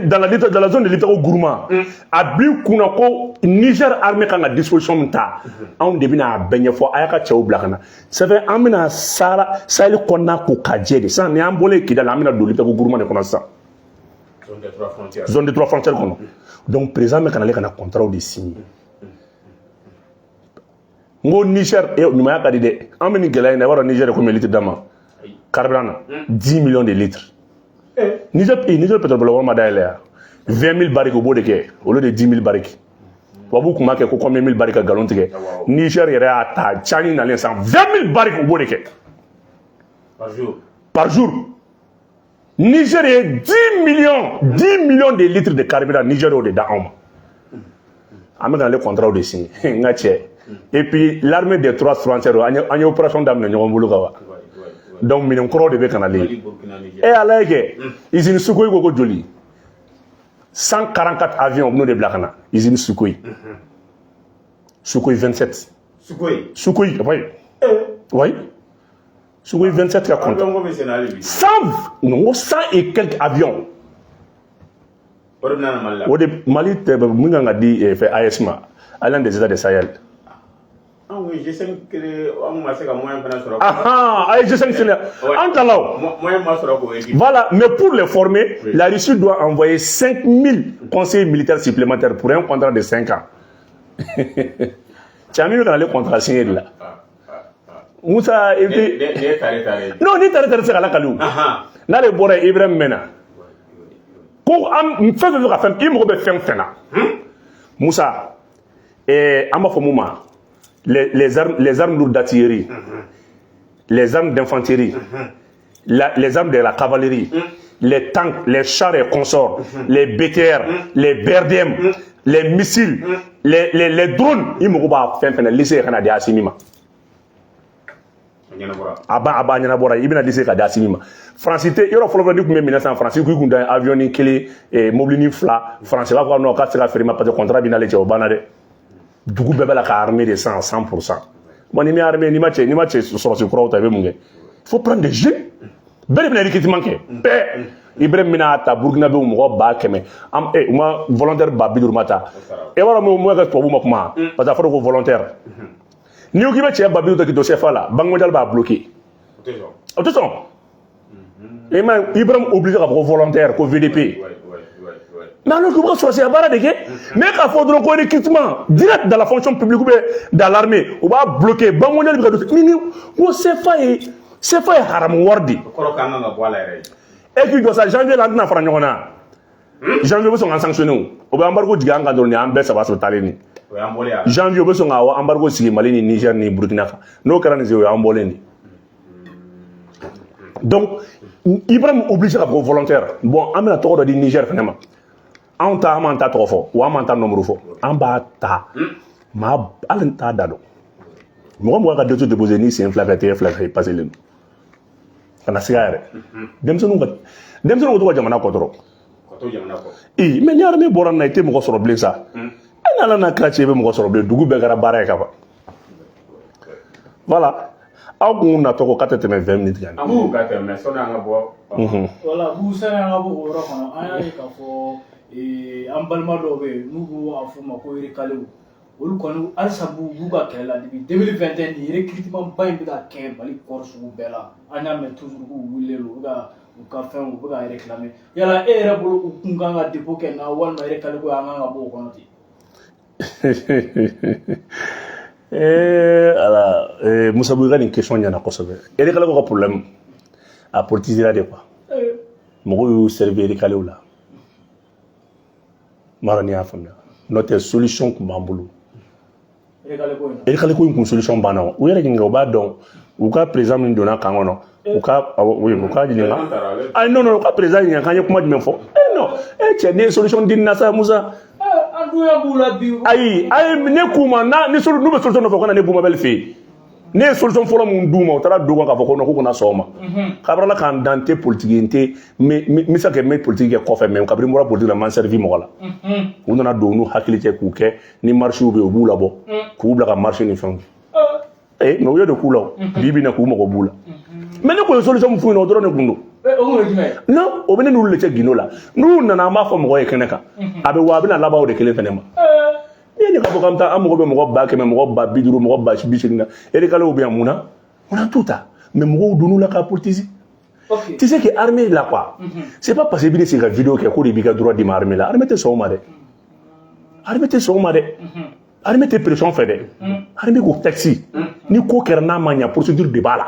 dans la zone de Liptako Gourma. A b'i kunna ko Niger armée kan ka disposition min ta, anw de bɛna a bɛɛ ɲɛfɔ. A y'a ka cɛw bila ka na. C'est fait, an bɛna Sahara, Sahel kɔnɔna ko ka jɛ de sisan. Ni an bɔlen Kidali, an bɛna don Liptako Gourma de kɔnɔ sisan, zone de trois frontières kɔnɔ. Donc président bɛ ka nale ka na contrat de signer. N ko Niger ɲumanya ka di dɛ. An bɛ nin gɛlɛya in na, i b'a dɔn Niger ye combien litres d'a ma carburant na? 10 millions de litres. Niger pétrole bɔlɔ ma dayɛlɛ yan, 20 000 barils, u b'o de kɛ au lieu de 10 000 barils. Tubabu tun b'a kɛ ko combien mille barils ka nkalon tigɛ. Niger yɛrɛ y'a ta, Tiani nalen san, 20 000 barils, u b'o de kɛ. Par jour. Par jour. Niger ye 10 millions, 10 millions de litres de carburant, Niger y'o de da anw ma. An bɛ ka ale contrat de signé, n ka cɛ. Et puis l'armée des trois frontières, an ye opération daminɛ ɲɔgɔn bolo ka wa. Donc minɛn kɔrɔw de bɛ ka nalen. Mali, Burkina, Niger. E ala ye kɛ usine Sukhoi ko joli, 144 avions, u bɛn'o de bila ka na usine Sukhoi, Sukhoi 27. Sukhoi. Sukhoi, oui, Sukhoi 27 ka compte. Avion ko bɛ sen na hali bi. 100 non, ko 100 et quelques avions. O de bɛna na Mali la. O de Mali tɛ min kan ka di fɛ AES ma, Alliance des États du Sahel. Anw ye G5 kelen, anw ma se ka moyen fana sɔrɔ. Ah, AES G5 kelen an ta la o. Moyen ma sɔrɔ k'o équipe. Voilà, mais pour les former, Oui. la Russie doit envoyer 5000 conseillers militaires supplémentaires pour un contrat de 5 ans. Tiani bɛ ka n'ale contrat signé de la. Moussa, et puis. Ne ye tare tare. Non, ni tare tare tɛ se ka lakali o. N'ale bɔra yen, Ibrahim mɛnna. Ko an fɛn fɛn bɛ ka fɛn, i mago bɛ fɛn fɛn na. Moussa, an b'a fɔ mun ma, les armes lourdes d'artillerie, les armes d'infanterie, les armes de la cavalerie, les tanks, les chars et consorts, les BTR, les BRDM, les missiles, les drones, i mago b'a fɛn fɛn na, lycée ka na di Assimi ma. A ɲɛnabɔra. A b'a ɲɛnabɔra, i bɛna lycée ka di Assimi ma. Faransi tɛ yɔrɔ fɔlɔ fɔlɔ ni tun bɛ minɛ san, Faransi k'i kun da avion ni kelen, mobili ni fila, Faransi b'a fɔ non, k'a tɛ se ka feere ma parce que contrat b'i n'ale cɛ, o banna dɛ. Dugu bɛɛ bɛ la ka armée de san 100%. Bon, n'i ma armée, n'i ma cɛ sɔrɔsi kuraw ta, i bɛ mun kɛ? Faut prendre des jeunes. Bɛɛ de bɛna recrutement kɛ, bɛɛ. Ibrahim bɛna ta Burukinabew mɔgɔ 100 000, an u ma volontaire 50 000 ma ta. E b'a dɔn mun kɛ tubabuw ma kuma, parce que a fɔra ko volontaire. N'i ko k'i bɛ cɛ 50 000 ta k'i to CFA la, Banque mondiale b'a bloqué. O tɛ sɔn. O tɛ sɔn. I ma Ibrahim obligé k'a fɔ ko volontaire, ko VDP. Mais alors que u bɛ ka sɔrɔsiya baara de kɛ, mais k'a fɔ dɔrɔn ko recrutement direct dans la fonction publique ou bien dans l'armée, u b'a bloqué. Banque mondiale bɛ ka don ni ko CFA ye haramu wari de ye. O kɔrɔ k'an kan ka bɔ a la yɛrɛ. E k'i jɔ sa, janvier la an tɛna fara ɲɔgɔn na. Janvier, u bɛ sɔn k'an sanctionner o. O bɛ embargo jigin an kan dɔrɔn, nin y'an bɛɛ saba sɔrɔ taalen ni. O y'an bɔlen a la. Janvier, u bɛ sɔn ka embargo sigi Mali ni Niger ni Burkina kan. N'o kɛra nin sen, o y'an bɔlen de. Donc Ibrahim obligé ka fɔ ko volontaire. Bon, an bɛna tɔgɔ dɔ di Niger fɛnɛ ma. Anw ta, an m'an ta tɔgɔ fɔ wa, an m'an ta nombre fɔ. An b'a ta maa hali n t'a da dɔn. Mɔgɔ mɔgɔ ka dossier déposé ni sen fila fɛ, tɛgɛ fila fɛ, i passé len don. Kana siga yɛrɛ. Denmisɛnninw ka to ka jamana kɔ dɔrɔn. Ka to jamana kɔ. Ee, mais ni armée bɔra nin na, i tɛ mɔgɔ sɔrɔ bilen sa. E n'Ala n'a kira cɛ, i bɛ mɔgɔ sɔrɔ bilen, dugu bɛɛ kɛra baara ye ka ban. Voilà. Aw kun natɔ ko k'a tɛ tɛmɛ 20 minutes kan. An b'u ka tɛmɛ, mais sɔnni an ka bɔ. Wala Bubu, sani an ka bɔ o yɔrɔ kɔnɔ, an y'a ye k'a fɔ an balima dɔw bɛ yen n'u b'u a fɔ u ma ko recalés, olu kɔni halisa b'u ka kɛlɛ la depuis 2021. Nin recrutement ba in bɛ ka kɛ Mali kɔɔri sugu bɛɛ la. An y'a mɛn toujours k'u wulilen don, u bɛ ka u ka fɛnw, u bɛ ka réclamer. Yala e yɛrɛ bolo, u kun kan ka dépôt kɛ nka walima recalé ko an kan ka bɔ o kɔnɔ ten? Ala, Musa, i ka nin question ɲɛna kosɛbɛ. Recalé ko ka problème a politisera de quoi. Mɔgɔw y'u servir recalé la. N b'a dɔn n'i y'a faamuya. N'o tɛ, solution tun b'an bolo. Recalé ko in na. Recalé ko in kun solution banna o. U yɛrɛ ɲininka, u b'a dɔn. U ka président min donna camp kɔnɔ, u ka awɔ, oui, u ka ɲininka. Ayi, non non, u ka président ɲininka k'an ye kuma jumɛn fɔ. Eh non, eh cɛ, ne ye solution di nin na sa, Musa. An dun y'an b'u la bi. Ayi ayi, ne k'u ma n'a ni n'u bɛ solution nɔfɛ, u ka na ne Bumabel fɛ yen. Ne ye solution fɔlɔ mun d'u ma, u taara don kan k'a fɔ ko non, k'u kana sɔn o ma. Kabini Ala k'an dan, n tɛ politique ye, n tɛ n bɛ se ka kɛ n bɛ politique kɛ kɔfɛ, mais kabini n bɔra politique la, n ma n servi mɔgɔ la. U nana don u n'u hakili cɛ k'u kɛ ni marche bɛ yen, u b'u labɔ k'u bila ka marche ni fɛnw kɛ. Eh, mais u ye de k'u la o. Bi bi in na, k'u mago b'u la. Mais ne kun ye solution min f'u ɲɛna, o dɔrɔn de kun don. O kun ye jumɛn ye? Non, o bɛ ne n'olu de cɛ gindo la. N'u nana, an b'a fɔ mɔgɔ ye kɛnɛ kan. A bɛ wa a bɛna laban o de kelen fɛnɛ ma. N'i ye nin k'a fɔ k'an bɛ taa, an mago bɛ mɔgɔ 100 000, mɔgɔ 50 000, mɔgɔ 80 000 na, recalés bɛ yan, mun na? Mun na t'u ta? Mais mɔgɔw donn'u la k'a politiser. Tu sais que armée là quoi, c'est pas parce que i bɛ sigi ka vidéo kɛ ko de b'i ka droit d'i ma armée la. Armée tɛ sɔn o ma dɛ. Armée tɛ sɔn o ma dɛ. Armée tɛ pression fɛ dɛ. Armée ko texte. Ni ko kɛra n'a ma ɲɛ, procédure de b'a la.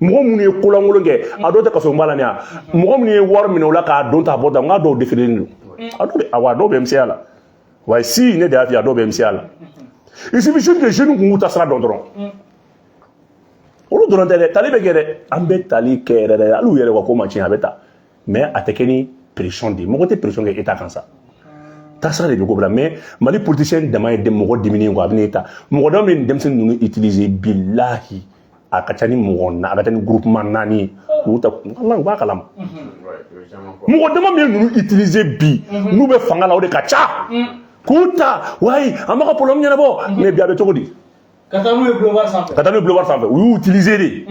Mɔgɔ minnu ye kolankolon kɛ, a dɔw tɛ kaso b'a la nin ya. Mɔgɔ minnu ye wari minɛ o la k'a don ta bɔ ta, n k'a dɔw déféré don. A dɔw bɛ, awɔ, a dɔw bɛ MCA la. Wa si ne de y'a f'i ye, a dɔw bɛ MCA la. Il suffit juste que jeunes kun k'u ta sira dɔn dɔrɔn. Olu dɔrɔn tɛ dɛ, tali bɛ kɛ dɛ. An bɛ tali kɛ yɛrɛ dɛ. Hali u yɛrɛ ka ko ma tiɲɛ, a bɛ ta, mais a tɛ kɛ ni pression de ye. Mɔgɔ tɛ pression kɛ État kan sa, taasira de bɛ ko bila. Mais Mali politicien dama ye mɔgɔ diminen quoi. A bɛ n'e ta mɔgɔ dama bɛ nin denmisɛnnin ninnu utiliser. Bilahi, a ka ca ni mɔgɔ na, a ka ca ni groupement 4 ye k'u ta. Walahi, u b'a kalama. Mɔgɔ dama min ye ninnu utiliser bi, n'u bɛ fanga la, o de ka ca k'u ta. Wayi, an b'a ka problème ɲɛnabɔ, mais bi a bɛ cogo di? Ka taa n'u ye boulevard sanfɛ. Ka taa n'u ye boulevard sanfɛ, u y'u utiliser de.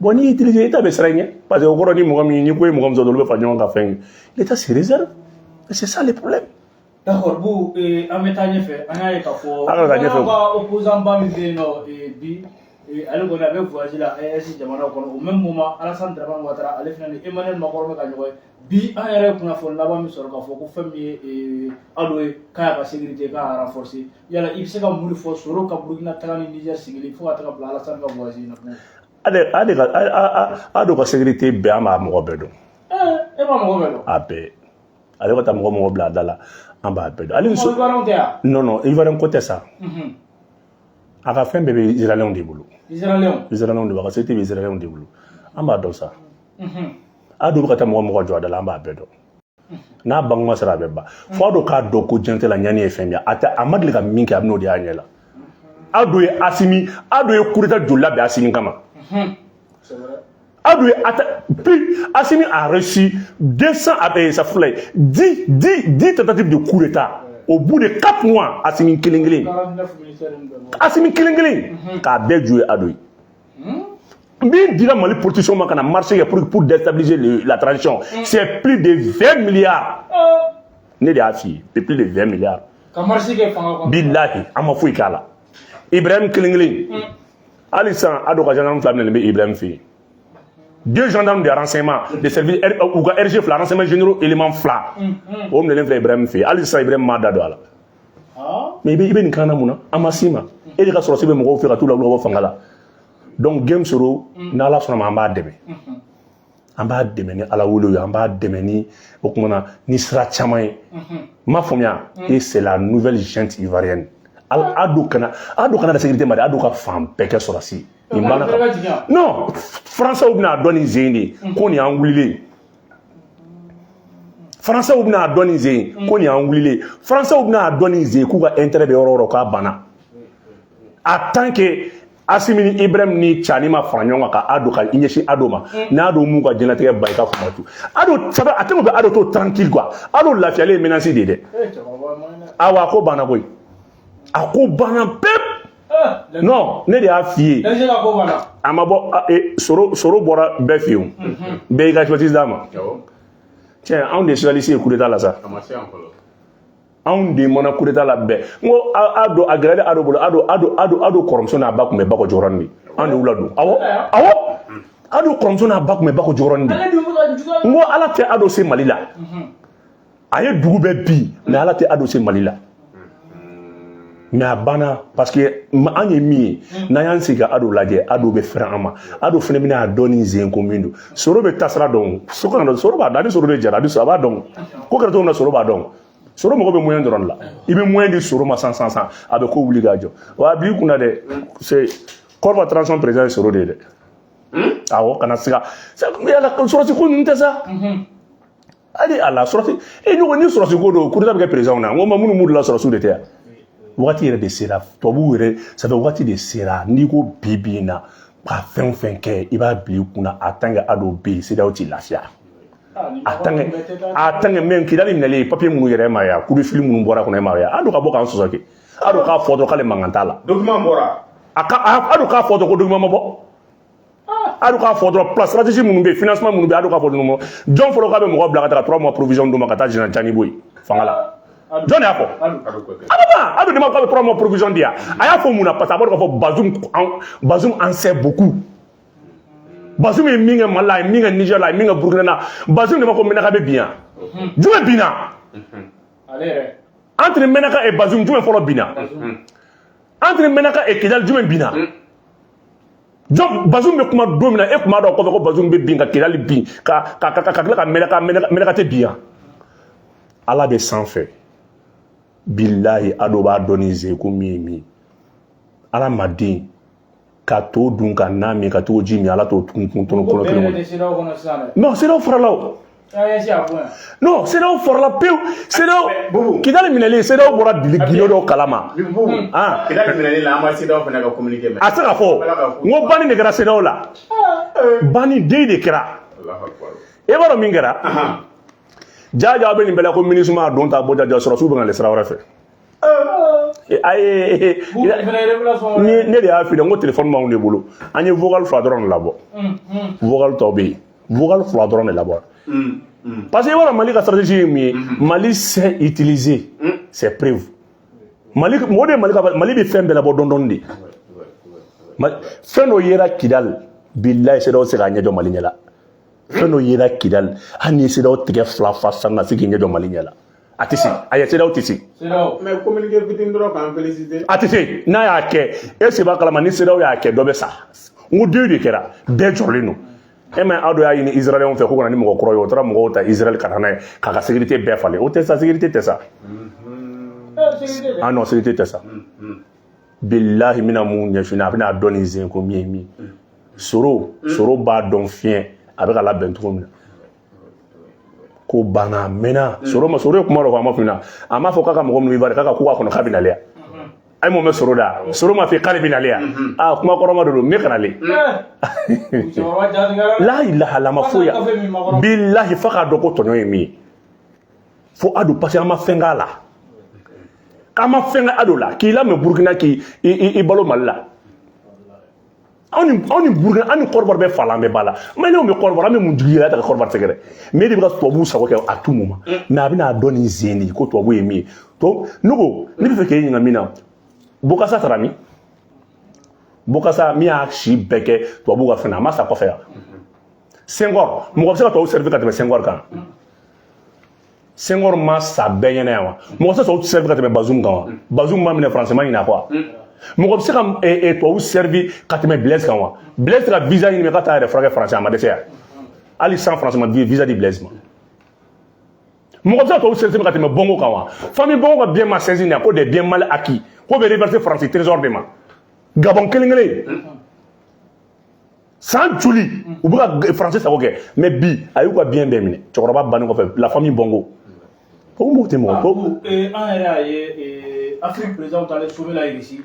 Bon, n'i utiliser, État bɛ siran i ɲɛ, parce que o kɔrɔ ni mɔgɔ min ni ko ye mɔgɔ min sɔrɔ, olu bɛ fara ɲɔgɔn kan fɛn ye. L'État se réserve, c'est ça le problème. D'accord, Bu, an bɛ taa ɲɛfɛ. An y'a ye k'a fɔ An ka taa ɲɛfɛ. an ka opposant ba min bɛ yen nɔ, bi, ale kɔni a bɛ voyage la AES jamanaw kɔnɔ. Au même moment, Alassane Dramane Ouattara, ale fana ni Emmanuel Macron bɛ ka ɲɔgɔn ye bi. An yɛrɛ ye kunnafoni laban min sɔrɔ k'a fɔ ko fɛn min ye Ado ye, k'a y'a ka sécurité k'a renforcer. Yala i bɛ se ka mun de fɔ Soro ka Burukina taga ni Niger sigili fo ka taga bila Alassane ka voyage in na? Ale ka Ado ka sécurité bɛɛ, an b'a mɔgɔ bɛɛ dɔn. E b'a mɔgɔ bɛɛ dɔn? A bɛɛ. Ale ka taa mɔgɔ mɔgɔ bila a da la, an b'a bɛɛ dɔn. Ale ni so Ivoirien tɛ yan? Non, non, Ivoirien ko tɛ sa. A ka fɛn bɛɛ bɛ Israéliens de bolo. Israéliens? Israéliens de bolo, a ka sécurité bɛ Israéliens de bolo. An b'a dɔn sa. Ado bɛ ka taa mɔgɔ mɔgɔ jɔ a da la, an b'a bɛɛ dɔn. N'a bankuma sera, a bɛ ban. Fo Ado k'a dɔn ko diɲɛ tɛ la ɲani ye fɛn min ye. A tɛ, a ma deli ka min kɛ, a bɛ n'o de y'a ɲɛ la. Ado ye Asimi, Ado ye coup d'état joli labɛn Asimi kama? C'est vrai. Ado ye plus Assimi a reçu 200, ça fait 10 10 10 tentatives de coup d'état au bout de 4 mois. Assimi kelen kelen. 49 militaires in bɛɛ bɔ. Assimi kelen kelen k'a bɛɛ ju ye Ado ye. Min dira Mali politicien ma ka na marché kɛ pour déstabiliser la transition, c'est plus de 20 milliards. Ne de y'a f'i ye, c'est plus de 20 milliards. Ka marché kɛ fanga kɔnɔ. Bilahi, an ma foyi k'a la. Ibrahim kelen kelen, hali sisan Ado ka gendarme fila minɛlen bɛ Ibrahim fɛ yen. Deux gendarmes de renseignement de service, u ka RG fila, renseignement généraux élément fila, o minɛlen filɛ Ibrahim fɛ yen. Hali sisan Ibrahim m'a da don a la. Mais i bɛ nin kan na mun na? An ma s'i ma. E de ka sɔrɔsi bɛ mɔgɔw fɛ ka t'u la wuli ka bɔ fanga la. Donc Game Soro, n'Ala sɔnna ma, an b'a dɛmɛ. An b'a dɛmɛ ni Ala wele ye, an b'a dɛmɛ ni o kumana ni sira caman ye. N m'a faamuya. Et c'est la nouvelle junte ivoirienne. Ado kana da sécurité ma dɛ. Ado ka fan bɛɛ kɛ sɔrɔsi. Nin banna ka non, Français bɛna dɔn nin sen de ko nin y'an wulilen. Français bɛna dɔn nin sen ko nin y'an wulilen. Français bɛna dɔn nin sen k'u ka intérêt bɛ yɔrɔ o yɔrɔ, k'a banna. En tant que Asimi ni Ibrahim ni Tchani ma fara ɲɔgɔn kan ka Ado ka i ɲɛsin Ado ma, n'a Ado m'u ka diɲɛlatigɛ ban, i ka kuma tu Ado ça va. A tɛ bɛ Ado to tranquille quoi. Ado lafiyalen ye menace de ye dɛ. Awa, a ko banna koyi, a ko banna pewu. Non, ne de y'a f'i ye. A ma bɔ Soro, Soro bɔra bɛɛ fɛ yen, bɛɛ y'i ka expertise d'a ma. Tiɲɛ, anw de ye socialiste ye coup d'état la sa. Anw de mana coup d'état la bɛɛ. N ko Ado a gɛlɛyalen Ado bolo. Ado kɔrɔmuso n'a ba tun bɛ Bako Jɔrɔni de. Anw de y'u ladon. Awɔ, awɔ, Ado kɔrɔmuso n'a ba tun bɛ Bako Jɔrɔni de. N ko Ala tɛ Ado se Mali la. A ye dugu bɛɛ bi, mais Ala tɛ Ado se Mali la. Mais a banna, parce que an ye min ye, n'an y'an sigi ka Ado lajɛ, Ado bɛ fɛrɛ an ma. Ado fana bɛna a dɔn ni zen ko min don. Soro bɛ tasira dɔn, so kana Soro b'a dɔn. Ani Soro de jara, ani a b'a dɔn ko kɛra cogo min na. Soro b'a dɔn. Soro mago bɛ moyen dɔrɔn de la. I bɛ moyen di Soro ma san san san, a bɛ ko wuli k'a jɔ. Wa a b'i kunna dɛ, c'est Kɔrɔba transition président ye Soro de ye dɛ. Awɔ, kana siga yala sɔrɔsi ko ninnu tɛ sa. Hali a la sɔrɔsi e ɲɔgɔn ni sɔrɔsi ko don, coup d'état bɛ kɛ président na. N ko ma minnu m'u la, sɔrɔsiw de tɛ yan. Wagati yɛrɛ de sera tubabuw yɛrɛ, ça fait wagati de sera. N'i ko bi bi in na ka fɛn o fɛn kɛ, i b'a bila i kunna, en tant que Ado bɛ yen, CEDEAO t'i lafiya. En tant que même Kidali minɛlen, papier minnu yɛrɛ ma ye, coup de fil minnu bɔra kɔnɔ, e ma ye. Ado ka bɔ k'an sɔsɔ kɛ. Ado k'a fɔ dɔrɔn k'ale mankan t'a la. Document bɔra. A ka Ado k'a fɔ dɔrɔn ko document ma bɔ. Ado k'a fɔ dɔrɔn plan stratégie minnu bɛ yen, financement minnu bɛ yen, Ado k'a fɔ dɔrɔn. Jɔn fɔlɔ k'a bɛ mɔgɔ bila ka taga 3 mois provision d'u ma ka taa général Tiani bɔ yen fanga la? Jɔn de y'a fɔ? A bɛ ban. Ado de ma k'a bɛ 3 mois provision di yan. A y'a fɔ mun na? Parce que a b'a dɔn k'a fɔ Bazoum en sait beaucoup. Bazoum ye min kɛ Mali la, a ye min kɛ Niger la, a ye min kɛ Burukina na. Bazoum de ma ko Menaka bɛ bin yan. Jumɛn binna? Entre Menaka et Bazoum, jumɛn fɔlɔ binna? Entre Menaka et Kidal, jumɛn binna? Jɔn? Bazoum bɛ kuma don min na, e tun b'a dɔn kɔfɛ ko Bazoum bɛ bin ka Kidali bin ka tila ka Menaka. Menaka tɛ bin yan. Ala bɛ sanfɛ. Bilahi, Ado b'a dɔn ni ze ko min ye min ye. Adamaden ka to dun, ka na min, ka t'o ji min, Ala t'o kun kun tɔnɔ Ko kɔnɔ bɛɛ kelen yɛrɛ kɔnɔ. de CEDEAO kɔnɔ sisan dɛ. Non, CEDEAO farala o. AES a bonya. Non, CEDEAO farala pewu. CEDEAO Bubu. Kidali minɛlen, CEDEAO bɔra gindo dɔw kalama. Bubu, Ah. Kidali minɛli la, an ma CEDEAO fana ka communiqué mɛn. A tɛ se ka fɔ n ko banni de kɛra CEDEAO la, banni den de kɛra. Allahu akbar. E b'a dɔn min kɛra? Jaja bɛ nin bɛɛ la ko MINUSMA don ta bɔ jaja sɔrɔsiw bɛ ka na sira wɛrɛ fɛ. A ye Bubu fana ye révélation ni wɛrɛ. ne de y'a f'i ye n ko téléphone b'anw de bolo, an ye vocal fila dɔrɔn de labɔ. Vocal tɔ bɛ yen, vocal fila dɔrɔn de labɔ, parce que i b'a dɔn Mali ka stratégie ye mun ye. Mali sait utiliser ses preuves. Mali mɔgɔ de ye Mali ka Mali bɛ fɛn bɛɛ labɔ dɔɔni dɔɔni de. Fɛn dɔ yera Kidali, bilayi, CEDEAO tɛ se k'a ɲɛ jɔ Mali ɲɛ la. Fɛn dɔ yera Kidali, hali ni ye CEDEAO tigɛ fila fa san ka se k'i ɲɛ jɔ Mali ɲɛ la, a tɛ se. A ye CEDEAO tɛ se. CEDEAO. Mais communiqué fitinin dɔrɔn k'an féliciter. A tɛ se. N'a y'a kɛ, e se b'a kalama, ni CEDEAO y'a kɛ, dɔ bɛ sa. N ko den de kɛra, bɛɛ jɔrɔlen don. E ma aw dɔ y'a ɲini Israɛlɛnw fɛ k'u ka na ni mɔgɔ kɔrɔ ye, o taara mɔgɔw ta Israël ka na n'a ye k'a ka sécurité bɛɛ falen. O tɛ sa, sécurité tɛ sa. Sécurité dɛ. Ah non, sécurité tɛ sa. Bilahi, n bɛna mun ɲɛf'i ɲɛna, a bɛna dɔn nin sen ko min ye min ye. Soro soro b'a dɔn fiɲɛ a bɛ ka labɛn cogo min na ko banna a mɛnna. Soro ma, soro ye kuma dɔ fɔ, a ma f'i ɲɛna, a m'a fɔ k'a ka mɔgɔ minnu b'i k'a ka ko k'a kɔnɔ k'a bɛ nale yan. A ye mun mɛn soro da? Soro ma f'i k'ale bɛ nale yan. Aa, kuma kɔrɔma de don, ne kana le. Cɛkɔrɔba jatigɛra dɛ. La ilaha la ma foyi. Kafe min makɔrɔ. Bilahi, f'a k'a dɔn ko tɔɲɔ ye min ye fo Ado, parce que an ma fɛn k'a la, k'an ma fɛn kɛ Ado la k'i lamɛn Burukina k'i i balo Mali la. Anw ni Burukina, an ni Kɔrɔbɔrɔ bɛ fa la, an bɛ ba la. Maliyɛnw bɛ Kɔrɔbɔrɔ, an bɛ mun jugu yɛrɛ ta ka Kɔrɔbɔrɔ sɛgɛrɛ? Mais e de bɛ ka tubabuw sago kɛ à tout moment. Mais a bɛna dɔn nin sen de ko tubabu ye min ye. Donc ne ko ne bɛ fɛ k'e ɲininka min na, Bokasa taara min? Bokasa min y'a si bɛɛ kɛ tubabuw ka fɛn na, a ma sa kɔfɛ yan. Senghor, mɔgɔ bɛ se ka tubabu servir ka tɛmɛ Senghor kan? Senghor ma sa bɛɛ ɲɛna yan wa? Mɔgɔ tɛ se tubabu servir ka tɛmɛ Bazoum kan wa? Bazoum ma minɛ, Faransi ma ɲinɛ a kɔ wa? Mɔgɔ bɛ se ka tubabu servir ka tɛmɛ Blaise kan wa? Blaise tɛ ka visa ɲini ka taa yɛrɛ furakɛ Faransi, a ma dɛsɛ yan. Hali san Faransi ma visa di Blaise ma. Mɔgɔ bɛ se ka tubabu servir ka tɛmɛ Bongo kan wa? Famille Bongo ka bien ma saisi nin ko des biens mal acquis ko bɛ reverser Faransi trésor de ma. Gabon kelen kelen san joli u bɛ ka Faransi sago kɛ, mais bi a y'u ka bien bɛɛ minɛ cɛkɔrɔba bannen kɔfɛ, la famille Bongo. O mɔgɔ tɛ mɔgɔ ko. An yɛrɛ y'a ye Afrique président taalen sommet la Russie,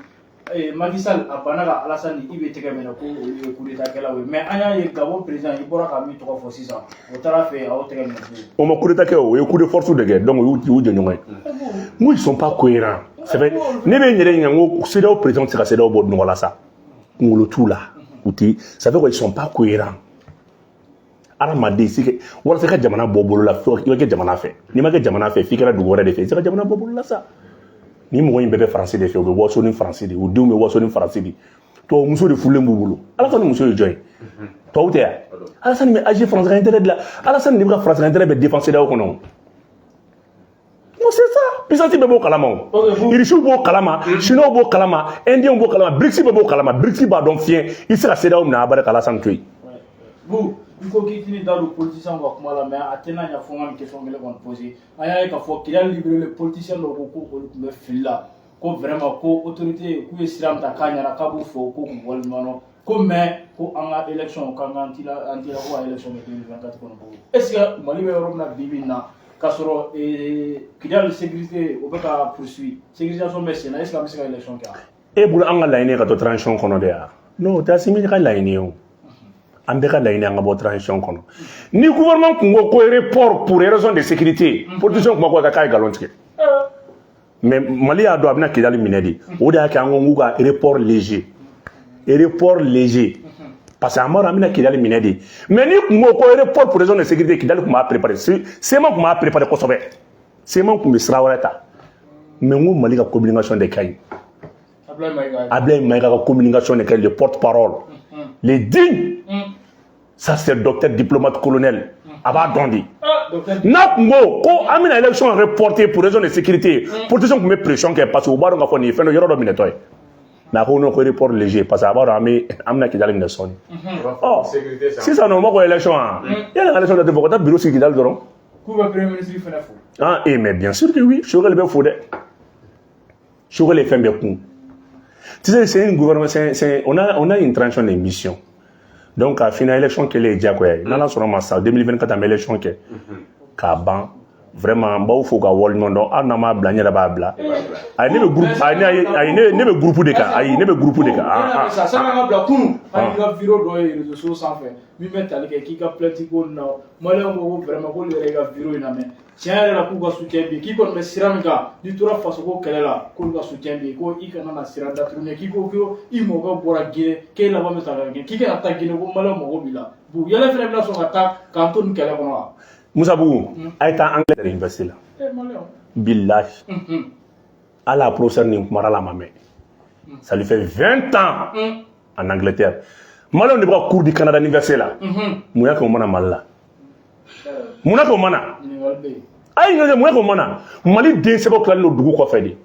Macky Sall a banna ka Alassane ni IB tɛgɛ minɛ ko olu ye coup d'état kɛlaw ye. Mais an y'a ye Gabon président, i bɔra ka min tɔgɔ fɔ sisan, o taara fɛ a y'o tɛgɛ minɛ. O ma coup d'état kɛ, o ye coup de force de kɛ. Donc u y'u jɛɲɔgɔn ye. N ko ils sont pas cohérents. C'est vrai, ne bɛ n yɛrɛ ɲininka, n ko CEDEAO président tɛ se ka CEDEAO bɔ nɔgɔ la sa, kunkolo t'u la, u ti. Ça fait quoi? Ils sont pas cohérents. Hadamaden si kɛ walasa i ka jamana bɔ bolo la, fo i ka kɛ jamana fɛ. N'i ma kɛ jamana fɛ, f'i kɛra dugu wɛrɛ de fɛ, i tɛ se ka jamana bɔ bolo la sa. Ni mɔgɔ in bɛɛ bɛ Faransi de fɛ, u bɛ waso ni Faransi de ye, u denw bɛ waso ni Faransi de ye. Tubabu muso de furulen b'u bolo. Alassane muso ye jɔn ye? Tubabu tɛ yan. Alassane bɛ agir Faransi ka intérêt de la. Alassane de bɛ ka Faransi ka intérêt bɛɛ défenser CEDEAO kɔnɔ. Non, c'est ça. Puissance bɛɛ b'o kalama o. Irisiw b'o kalama, Chinois b'o kalama, Indiens b'o kalama, BRICS bɛɛ b'o kalama. BRICS b'a dɔn fiɲɛ i tɛ se ka CEDEAO minɛ abada ka Alassane to yen. Bu, i ko k'i tɛn'i da don politicien ka kuma la, mais a tɛna ɲɛ fo n ka nin question kelen kɔni poser. An y'a ye k'a fɔ Kidali libéré, politicien dɔw ko ko olu tun bɛ fili la, ko vraiment ko autorité k'u ye sira min ta k'a ɲɛna, k'a b'u fo, ko k'u waleɲuman dɔn, ko mais ko an ka élection k'an k'an tila an tila ko ka élection kɛ 2024 kɔnɔ. Est ce que Mali bɛ yɔrɔ min na bi bi in na, k'a sɔrɔ Kidali sécurité o bɛ ka poursuit, sécurisation bɛ sen na, est ce que an bɛ se ka élection kɛ? E bolo, an ka laɲini ye ka to transition kɔnɔ de ya? Non, o tɛ Assimi ka laɲini ye o. An bɛɛ ka laɲini an ka bɔ transition kɔnɔ. Ni gouvernement kun ko ko report pour raison de sécurité, politicien kun b'a ko k'a ye nkalon tigɛ. Mais Mali y'a dɔn a bɛna Kidali minɛ de, o de y'a kɛ an ko k'u ka report léger, report léger, parce que an b'a dɔn an bɛna Kidali minɛ de. Mais ni kun ko ko report pour raison de sécurité, Kidali kun b'a préparer, CMA kun b'a préparer kosɛbɛ, CMA kun bɛ sira wɛrɛ ta. Mais n ko Mali ka communication de ka ɲi. Ablaye Maïga ka communication de ka ɲi, le porte-parole, les dignes, ça c'est docteur diplomate colonel, a b'a dɔn de. N'a kun ko ko an bɛna élection reporter pour raison de sécurité, politicien kun bɛ pression kɛ, parce que u b'a dɔn k'a fɔ nin ye fɛn dɔ yɔrɔ dɔ minɛtɔ ye. Mais a ko non, ko report léger, parce que a b'a dɔn an bɛna Kidali minɛ sɔɔni. Ɔ sisan nɔ, u b'a ko élection, wa yala ka élection date fɔ, ka taa bureau sigi Kidali dɔrɔn. K'u bɛ premier ministre fɛnɛ fo. Ah eh, mais bien sûr que oui, Choguel bɛ fo dɛ. Choguel ye fɛn bɛɛ kun. Tu sais, c'est une gouvernement, on a une transition de mission. Donc a fina élection kɛlen ye diyagoya ye. N'Ala sɔnna ma sa, 2024 an bɛ élection kɛ k'a ban. Vraiment, n b'aw fo ka waleɲuman dɔn. Hali n'an m'a bila, n yɛrɛ b'a bila. Ayi, ne bɛ groupe, ayi, ne ayi, ayi, ne bɛ groupe de kan. Ayi, ne bɛ groupe de kan. Ah, ah. Sa sani an ka bila kunun, an y'i ka vidéo dɔ ye réseaux sociaux sanfɛ min bɛ tali kɛ k'i ka plainte ko nin na. Maliyɛnw ko ko vraiment k'olu yɛrɛ y'i ka vidéo in lamɛn, tiɲɛ yɛrɛ la, k'u ka soutien bɛ yen, k'i kɔni bɛ sira min kan, n'i tora fasoko kɛlɛ la, k'olu ka soutien bɛ yen, ko i kana na sira datugu, k'i ko ko i mɔkɛ bɔra Guinée, k'e laban bɛ sa ka kɛ k'i kana taa Guinée, ko maliyɛnw mago b'i la. Bu yɛlɛ fɛnɛ bɛna sɔn ka taa k'an to nin kɛlɛ kɔnɔ wa? Musa Bugu, a ye taa Angleterre université la. Eh, maliyɛnw. Billahi. Ala professeur nin kumara la ma mɛn. Ça lui fait 20 ans en Angleterre. Maliyɛnw de bɛ ka cours di Canada université la. Mun y'a kɛ o mana Mali la? Mun na k'o mana? Ɲininkali bɛ yen. A ye ɲininkali kɛ, mun y'a k'o mana? Mali den sɛbɛw tilalen don dugu kɔfɛ de.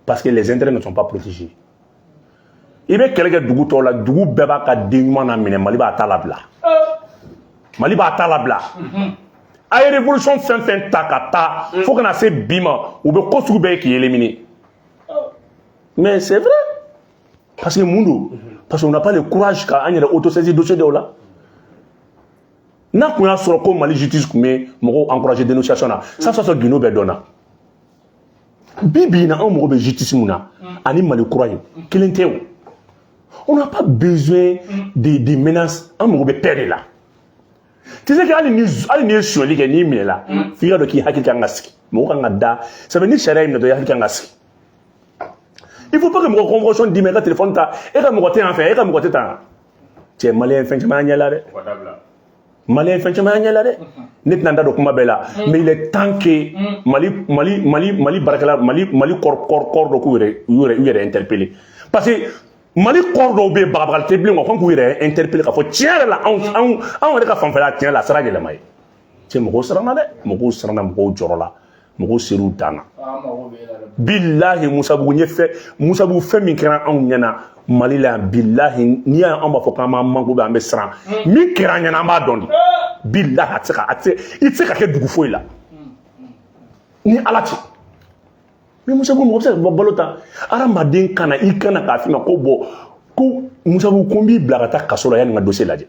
Parce que les intérêts ne sont pas protégés. I bɛ kɛlɛ kɛ dugu tɔw la, dugu bɛɛ b'a ka den ɲuman na minɛ, Mali b'a ta labila. Mali b'a ta labila. A ye révolution fɛn fɛn ta ka taa fo ka na se bi ma, u bɛ ko sugu bɛɛ ye k'i éliminer. Mais c'est vrai. Parce que mun don? Parce qu'on n'a pas le courage k'an yɛrɛ autosaisir dossier dɔw la. N'a kun y'a sɔrɔ ko Mali justice tun bɛ mɔgɔw encourager dénonciation na, ça sɔrɔ gundo bɛɛ dɔnna. Bi bi in na, anw mago bɛ justice mun na ani Mali kura ye, kelen tɛ o. On n'a pas besoin de menaces, an mago bɛ paix de la. Tu sais que hali ni ye sonyali kɛ, n'i minɛla, f'i ka dɔn k'i hakili kan ka sigi, mɔgɔ kan ka da. Ça veut ni sariya y'i minɛ dɔrɔn, i hakili kan ka sigi. Il faut pas que mɔgɔ convocation d'i ma, i ka téléphone ta, e ka mɔgɔ tɛ yan fɛ, e ka mɔgɔ tɛ tan. Cɛ, maliyɛn fɛn caman y'an ɲɛ la dɛ. O ka dabila. Maliyɛn fɛn caman y'an ɲɛ la dɛ. Ne tɛna n da don kuma bɛɛ la, mais il est temps que Mali baarakɛla, Mali corps dɔ k'u yɛrɛ u yɛrɛ interpeller, parce que Mali corps dɔw bɛ yen, bagabagali tɛ bilen quoi, fo k'u yɛrɛ interpeller k'a fɔ tiɲɛ yɛrɛ la, anw yɛrɛ ka fanfɛla, tiɲɛ la, sira yɛlɛma ye. Cɛ, mɔgɔw siranna dɛ, mɔgɔw siranna, mɔgɔw jɔrɔla, mɔgɔw ser'u dan na. An mago bɛ e la dɛ. Bilahi, Musabugu, n ye fɛn, Musabugu, fɛn min kɛra anw ɲɛna Mali la yan, bilahi, n'i y'a ye anw b'a fɔ k'an b'an manko bɛ, an bɛ siran, min kɛra an ɲɛna, an b'a dɔn de. Bilahi, a tɛ se ka, a tɛ se, i tɛ se ka kɛ dugu foyi la ni Ala cɛ. Mais Musabugu, mɔgɔ bɛ se ka balo ta hadamaden kana i kana k'a f'i ma ko bɔn, ko Musabugu, ko n b'i bila ka taa kaso la yanni n ka dossier lajɛ.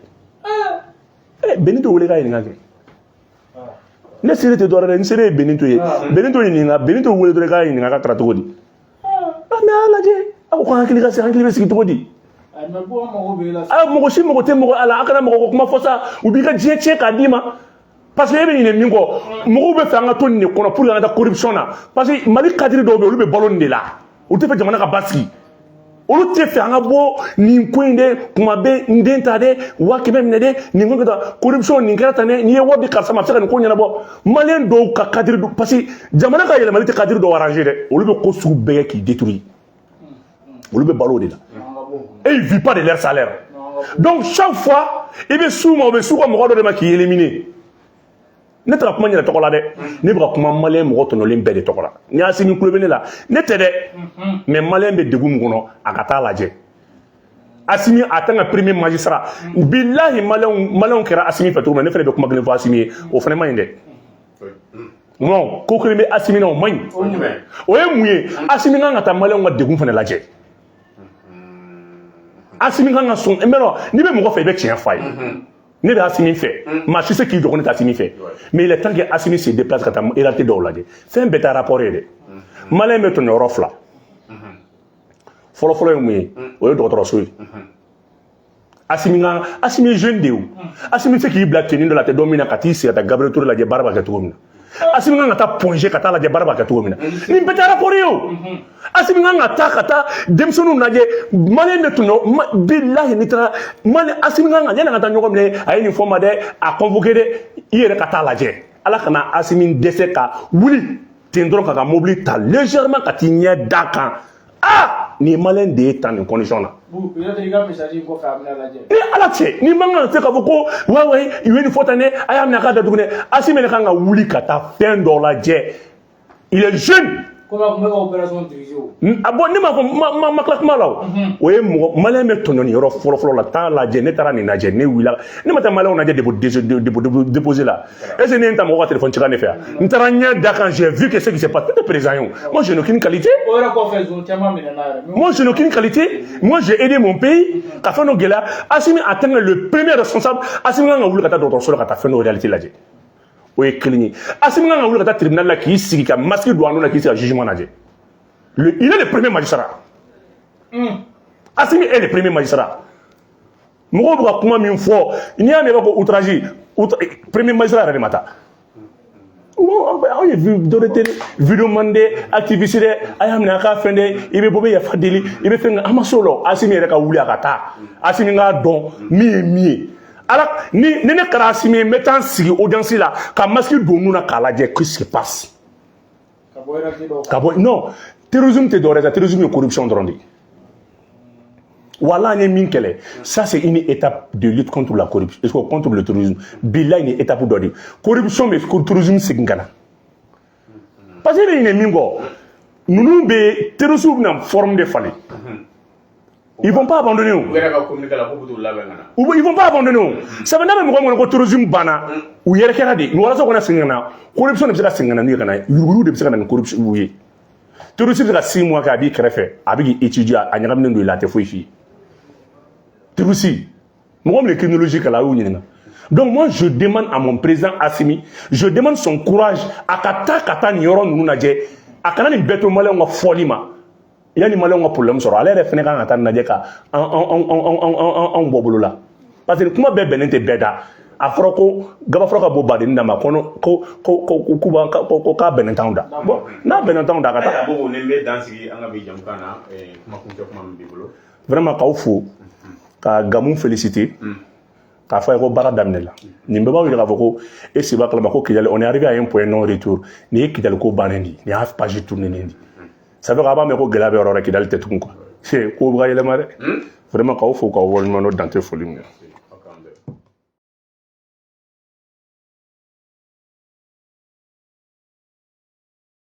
Ɛ, Benito wele k'a ɲininka kɛ. Ne seere tɛ dɔwɛrɛ dɛ, n seere ye Benito ye. Benito ɲininka, Benito wele dɔrɔn k'a ɲininka k'a kɛra cogo di. Ah, mais a y'a lajɛ, a ko ko hakili ka sigi, hakili bɛ sigi cogo di? Ayi, mais bu an mago bɛ e la. A mɔgɔ si mago tɛ mɔgɔ a la, a kana mɔgɔ ko kuma fɔ sa, u b'i ka diɲɛ tiɲɛ k'a d'i ma. Parce que e bɛ ɲinɛ min kɔ, mɔgɔw bɛ fɛ an ka to nin de kɔnɔ pour que an ka taa corruption na. Parce que Mali cadre dɔw bɛ yen, olu bɛ balo nin de la. Olu tɛ fɛ jamana ka basigi. Olu tɛ fɛ an ka bɔ nin ko in de kuma bɛɛ, n den ta dɛ, 100 000 minɛ dɛ, nin ko kɛ tan, corruption nin kɛra tan dɛ, n'i ye wari di karisa ma, a bɛ se ka nin ko ɲɛnabɔ. Maliyɛn dɔw ka cadre dɔ, parce que jamana ka yɛlɛmali tɛ cadre dɔw arranger dɛ, olu bɛ ko sugu bɛɛ kɛ k'i détruire. Olu bɛ balo o de la. An ka bɔ o kɔnɔ. Et ils vivent pas de leur salaire. Donc chaque fois, i bɛ s'u ma, u bɛ s'u ka mɔgɔ dɔ de ma k'i éliminer. Ne tɛ ka kuma n yɛrɛ tɔgɔ la dɛ, ne bɛ ka kuma maliyɛn mɔgɔ tɔɲɔlen bɛɛ de tɔgɔ la. Ni Asimi kulo bɛ ne la, ne tɛ dɛ, mais maliyɛn bɛ degun min kɔnɔ, a ka taa lajɛ. Asimi en tant que premier magistrat, bilahi, maliyɛnw kɛra Asimi fɛ cogo min na, ne fana bɛ kuma kelen fɔ Asimi ye, o fana man ɲi dɛ. Non, ko kelen bɛ Asimi na, o man ɲi. O jumɛn? O ye mun ye? Asimi kan ka taa maliyɛnw ka degun fana lajɛ. Asimi kan ka sɔn, mais non, n'i bɛ mɔgɔ fɛ, i bɛ tiɲɛ f'a ye. Ne bɛ Asimi fɛ, maa si se k'i jɔ ko ne tɛ Asimi fɛ, mais il est temps que Asimi se déplace ka taa réalité dɔw lajɛ. Fɛn bɛɛ tɛ rapport ye dɛ. Maliyɛn bɛ tɔɲɔ yɔrɔ fila. Fɔlɔfɔlɔ ye mun ye? O ye dɔgɔtɔrɔso ye. Asimi kan, Asimi ye jeune de ye o. Asimi tɛ se k'i bila tenue dɔ la, a tɛ dɔn min na, ka t'i sigi ka taa Gabriel Touré lajɛ baara b'a kɛ cogo min na. Asimi kan ka taa Point G ka taa lajɛ baara b'a kɛ cogo min na. Nin bɛɛ tɛ rapport ye o. Asimi kan ka taa denmisɛnninw lajɛ. Maliyɛn bɛ tɔɲɔ, bilahi, n'i taara Mali, Asimi kan ka yanni ka taa ɲɔgɔn minɛ, a ye nin fɔ n ma dɛ, a convoqué dɛ, i yɛrɛ ka taa lajɛ. Ala kana Asimi dɛsɛ ka wuli ten dɔrɔn ka mobili ta légèrement ka t'i ɲɛ da kan. Ah, nin ye maliyɛn de ye tan nin condition na. Bu, peut-être i ka message in kɔfɛ, a bɛna lajɛ. Ni Ala cɛ, ni man kan ka se k'a fɔ ko wa wa, u ye nin fɔ tan dɛ, a y'a minɛ a k'a datugu dɛ. Asimi yɛrɛ kan ka wuli ka taa fɛn dɔ lajɛ. Il est jeune. Komi a tun bɛ ka opération diriger o. A bon, ne m'a fɔ, ma tila kuma la o. O ye mɔgɔ malien bɛ tɔɲɔ nin yɔrɔ fɔlɔ fɔlɔ la. Taa lajɛ, ne taara nin lajɛ, ne wulila, ne ma taa maliyɛnw lajɛ dépôt déposé la. Est ce que ne ye n ta mɔgɔ ka téléphone ci ka ne fɛ yan? N taara ɲɛ da kan, j'ai vu que ce qui s'est passé, ne tɛ président ye o. Moi, je n'ai aucune qualité. O yɛrɛ kɔfɛ, zone caman minɛna yɛrɛ. Moi, je n'ai aucune qualité. Moi, j'ai aidé mon pays. Ka fɛn dɔ gɛlɛya. Assimi, en tant que le premier responsable, Assimi kan ka wuli ka taa dɔgɔtɔrɔso la ka taa fɛn dɔ réalité lajɛ. O ye kelen ye. Assimi kan ka wuli ka taa tribunal la k'i sigi ka masque don a nun na k'i sigi ka jugement lajɛ. Il est le premier magistrat. Assimi est le premier magistrat. Mɔgɔw bɛ ka kuma min fɔ, n'i y'a mɛn i b'a fɔ outrage, premier magistrat yɛrɛ de ma taa. Anw ye dɔ de tɛ vidéo man dɛ, activiste dɛ, a y'a minɛ a k'a fɛn dɛ, i bɛ bɔ bɛ yafa deli, i bɛ fɛn kɛ, an ma s'o la o. Assimi yɛrɛ ka wuli a ka taa. Assimi k'a dɔn min ye min ye. Ala ni ne kɛra Assimi ye, n bɛ taa n sigi audience la ka masque don nun na k'a lajɛ, qu'est-ce qui se passe. Ka bɔ réalité dɔw kan. Ka bɔ, non, terrorisme tɛ dɔwɛrɛ ye, terrorisme ye corruption dɔrɔn de ye. Wala an ye min kɛlɛ, ça c'est une étape de lutte contre la corruption, contre le terrorisme. Bilahi, ni étape dɔ de ye. Corruption bɛ terrorisme segin ka na. Parce que e bɛ ɲinɛ min kɔ, ninnu bɛ terroristes bɛna forme de falen. Ils vont pas abandonner o. U yɛrɛ ka communiqué la, k'u bɛ t'u labɛn ka na. Ils vont pas abandonner o. Sabu n'a bɛ mɔgɔ min kɔnɔ ko terrorisme banna, u yɛrɛ kɛra de. Walasa u kana segin ka na, corruption de bɛ se ka segin ka na n'u ye ka na, yuruguyurugu de bɛ se ka na ni corruption ye. Terroriste bɛ se ka 6 mois kɛ, a b'i kɛrɛfɛ, a bɛ k'i étudier, a ɲagaminen don i la, a tɛ foyi f'i ye. Terroriste, mɔgɔ min ye criminologie kalan, a y'u ɲininka. Donc moi, je demande à mon président Assimi, je demande son courage, a ka taa ka taa nin yɔrɔ ninnu lajɛ, a kana nin bɛɛ to maliyɛnw ka fɔli ma. Yanni maliyɛnw ka problème sɔrɔ, ale yɛrɛ fɛnɛ kan ka taa nin lajɛ ka an an an an an an anw bɔ bolo la. Parce que kuma bɛɛ bɛnnen tɛ bɛɛ da. A fɔra ko gabafɔrɔ ka bɔ badenni da ma kɔnɔ ko k'u b'an ko k'a bɛnnen t'anw da. Bon, n'a bɛnnen t'anw da, a ka taa. Ayiwa Bobo, ni n bɛ dan sigi an ka bi jamukan na, kuma kuncɛ kuma min b'i bolo. Vraiment, k'aw fo ka Gamu féliciter k'a fɔ a ye ko baara daminɛ la. Nin bɛɛ b'aw yira k'a fɔ ko e si b'a kalama ko Kidali, on est arrivé à un point non retour. Nin ye Kidali ko bannen de ye, nin y'a page tourné de ye. Ça fait k'a b'a mɛn ko gɛlɛya bɛ yɔrɔ wɛrɛ, Kidali tɛ tugun quoi. Ko bɛ ka yɛlɛma dɛ. Vraiment, k'aw fo k'aw waleɲuman dɔn, dan tɛ foli min na.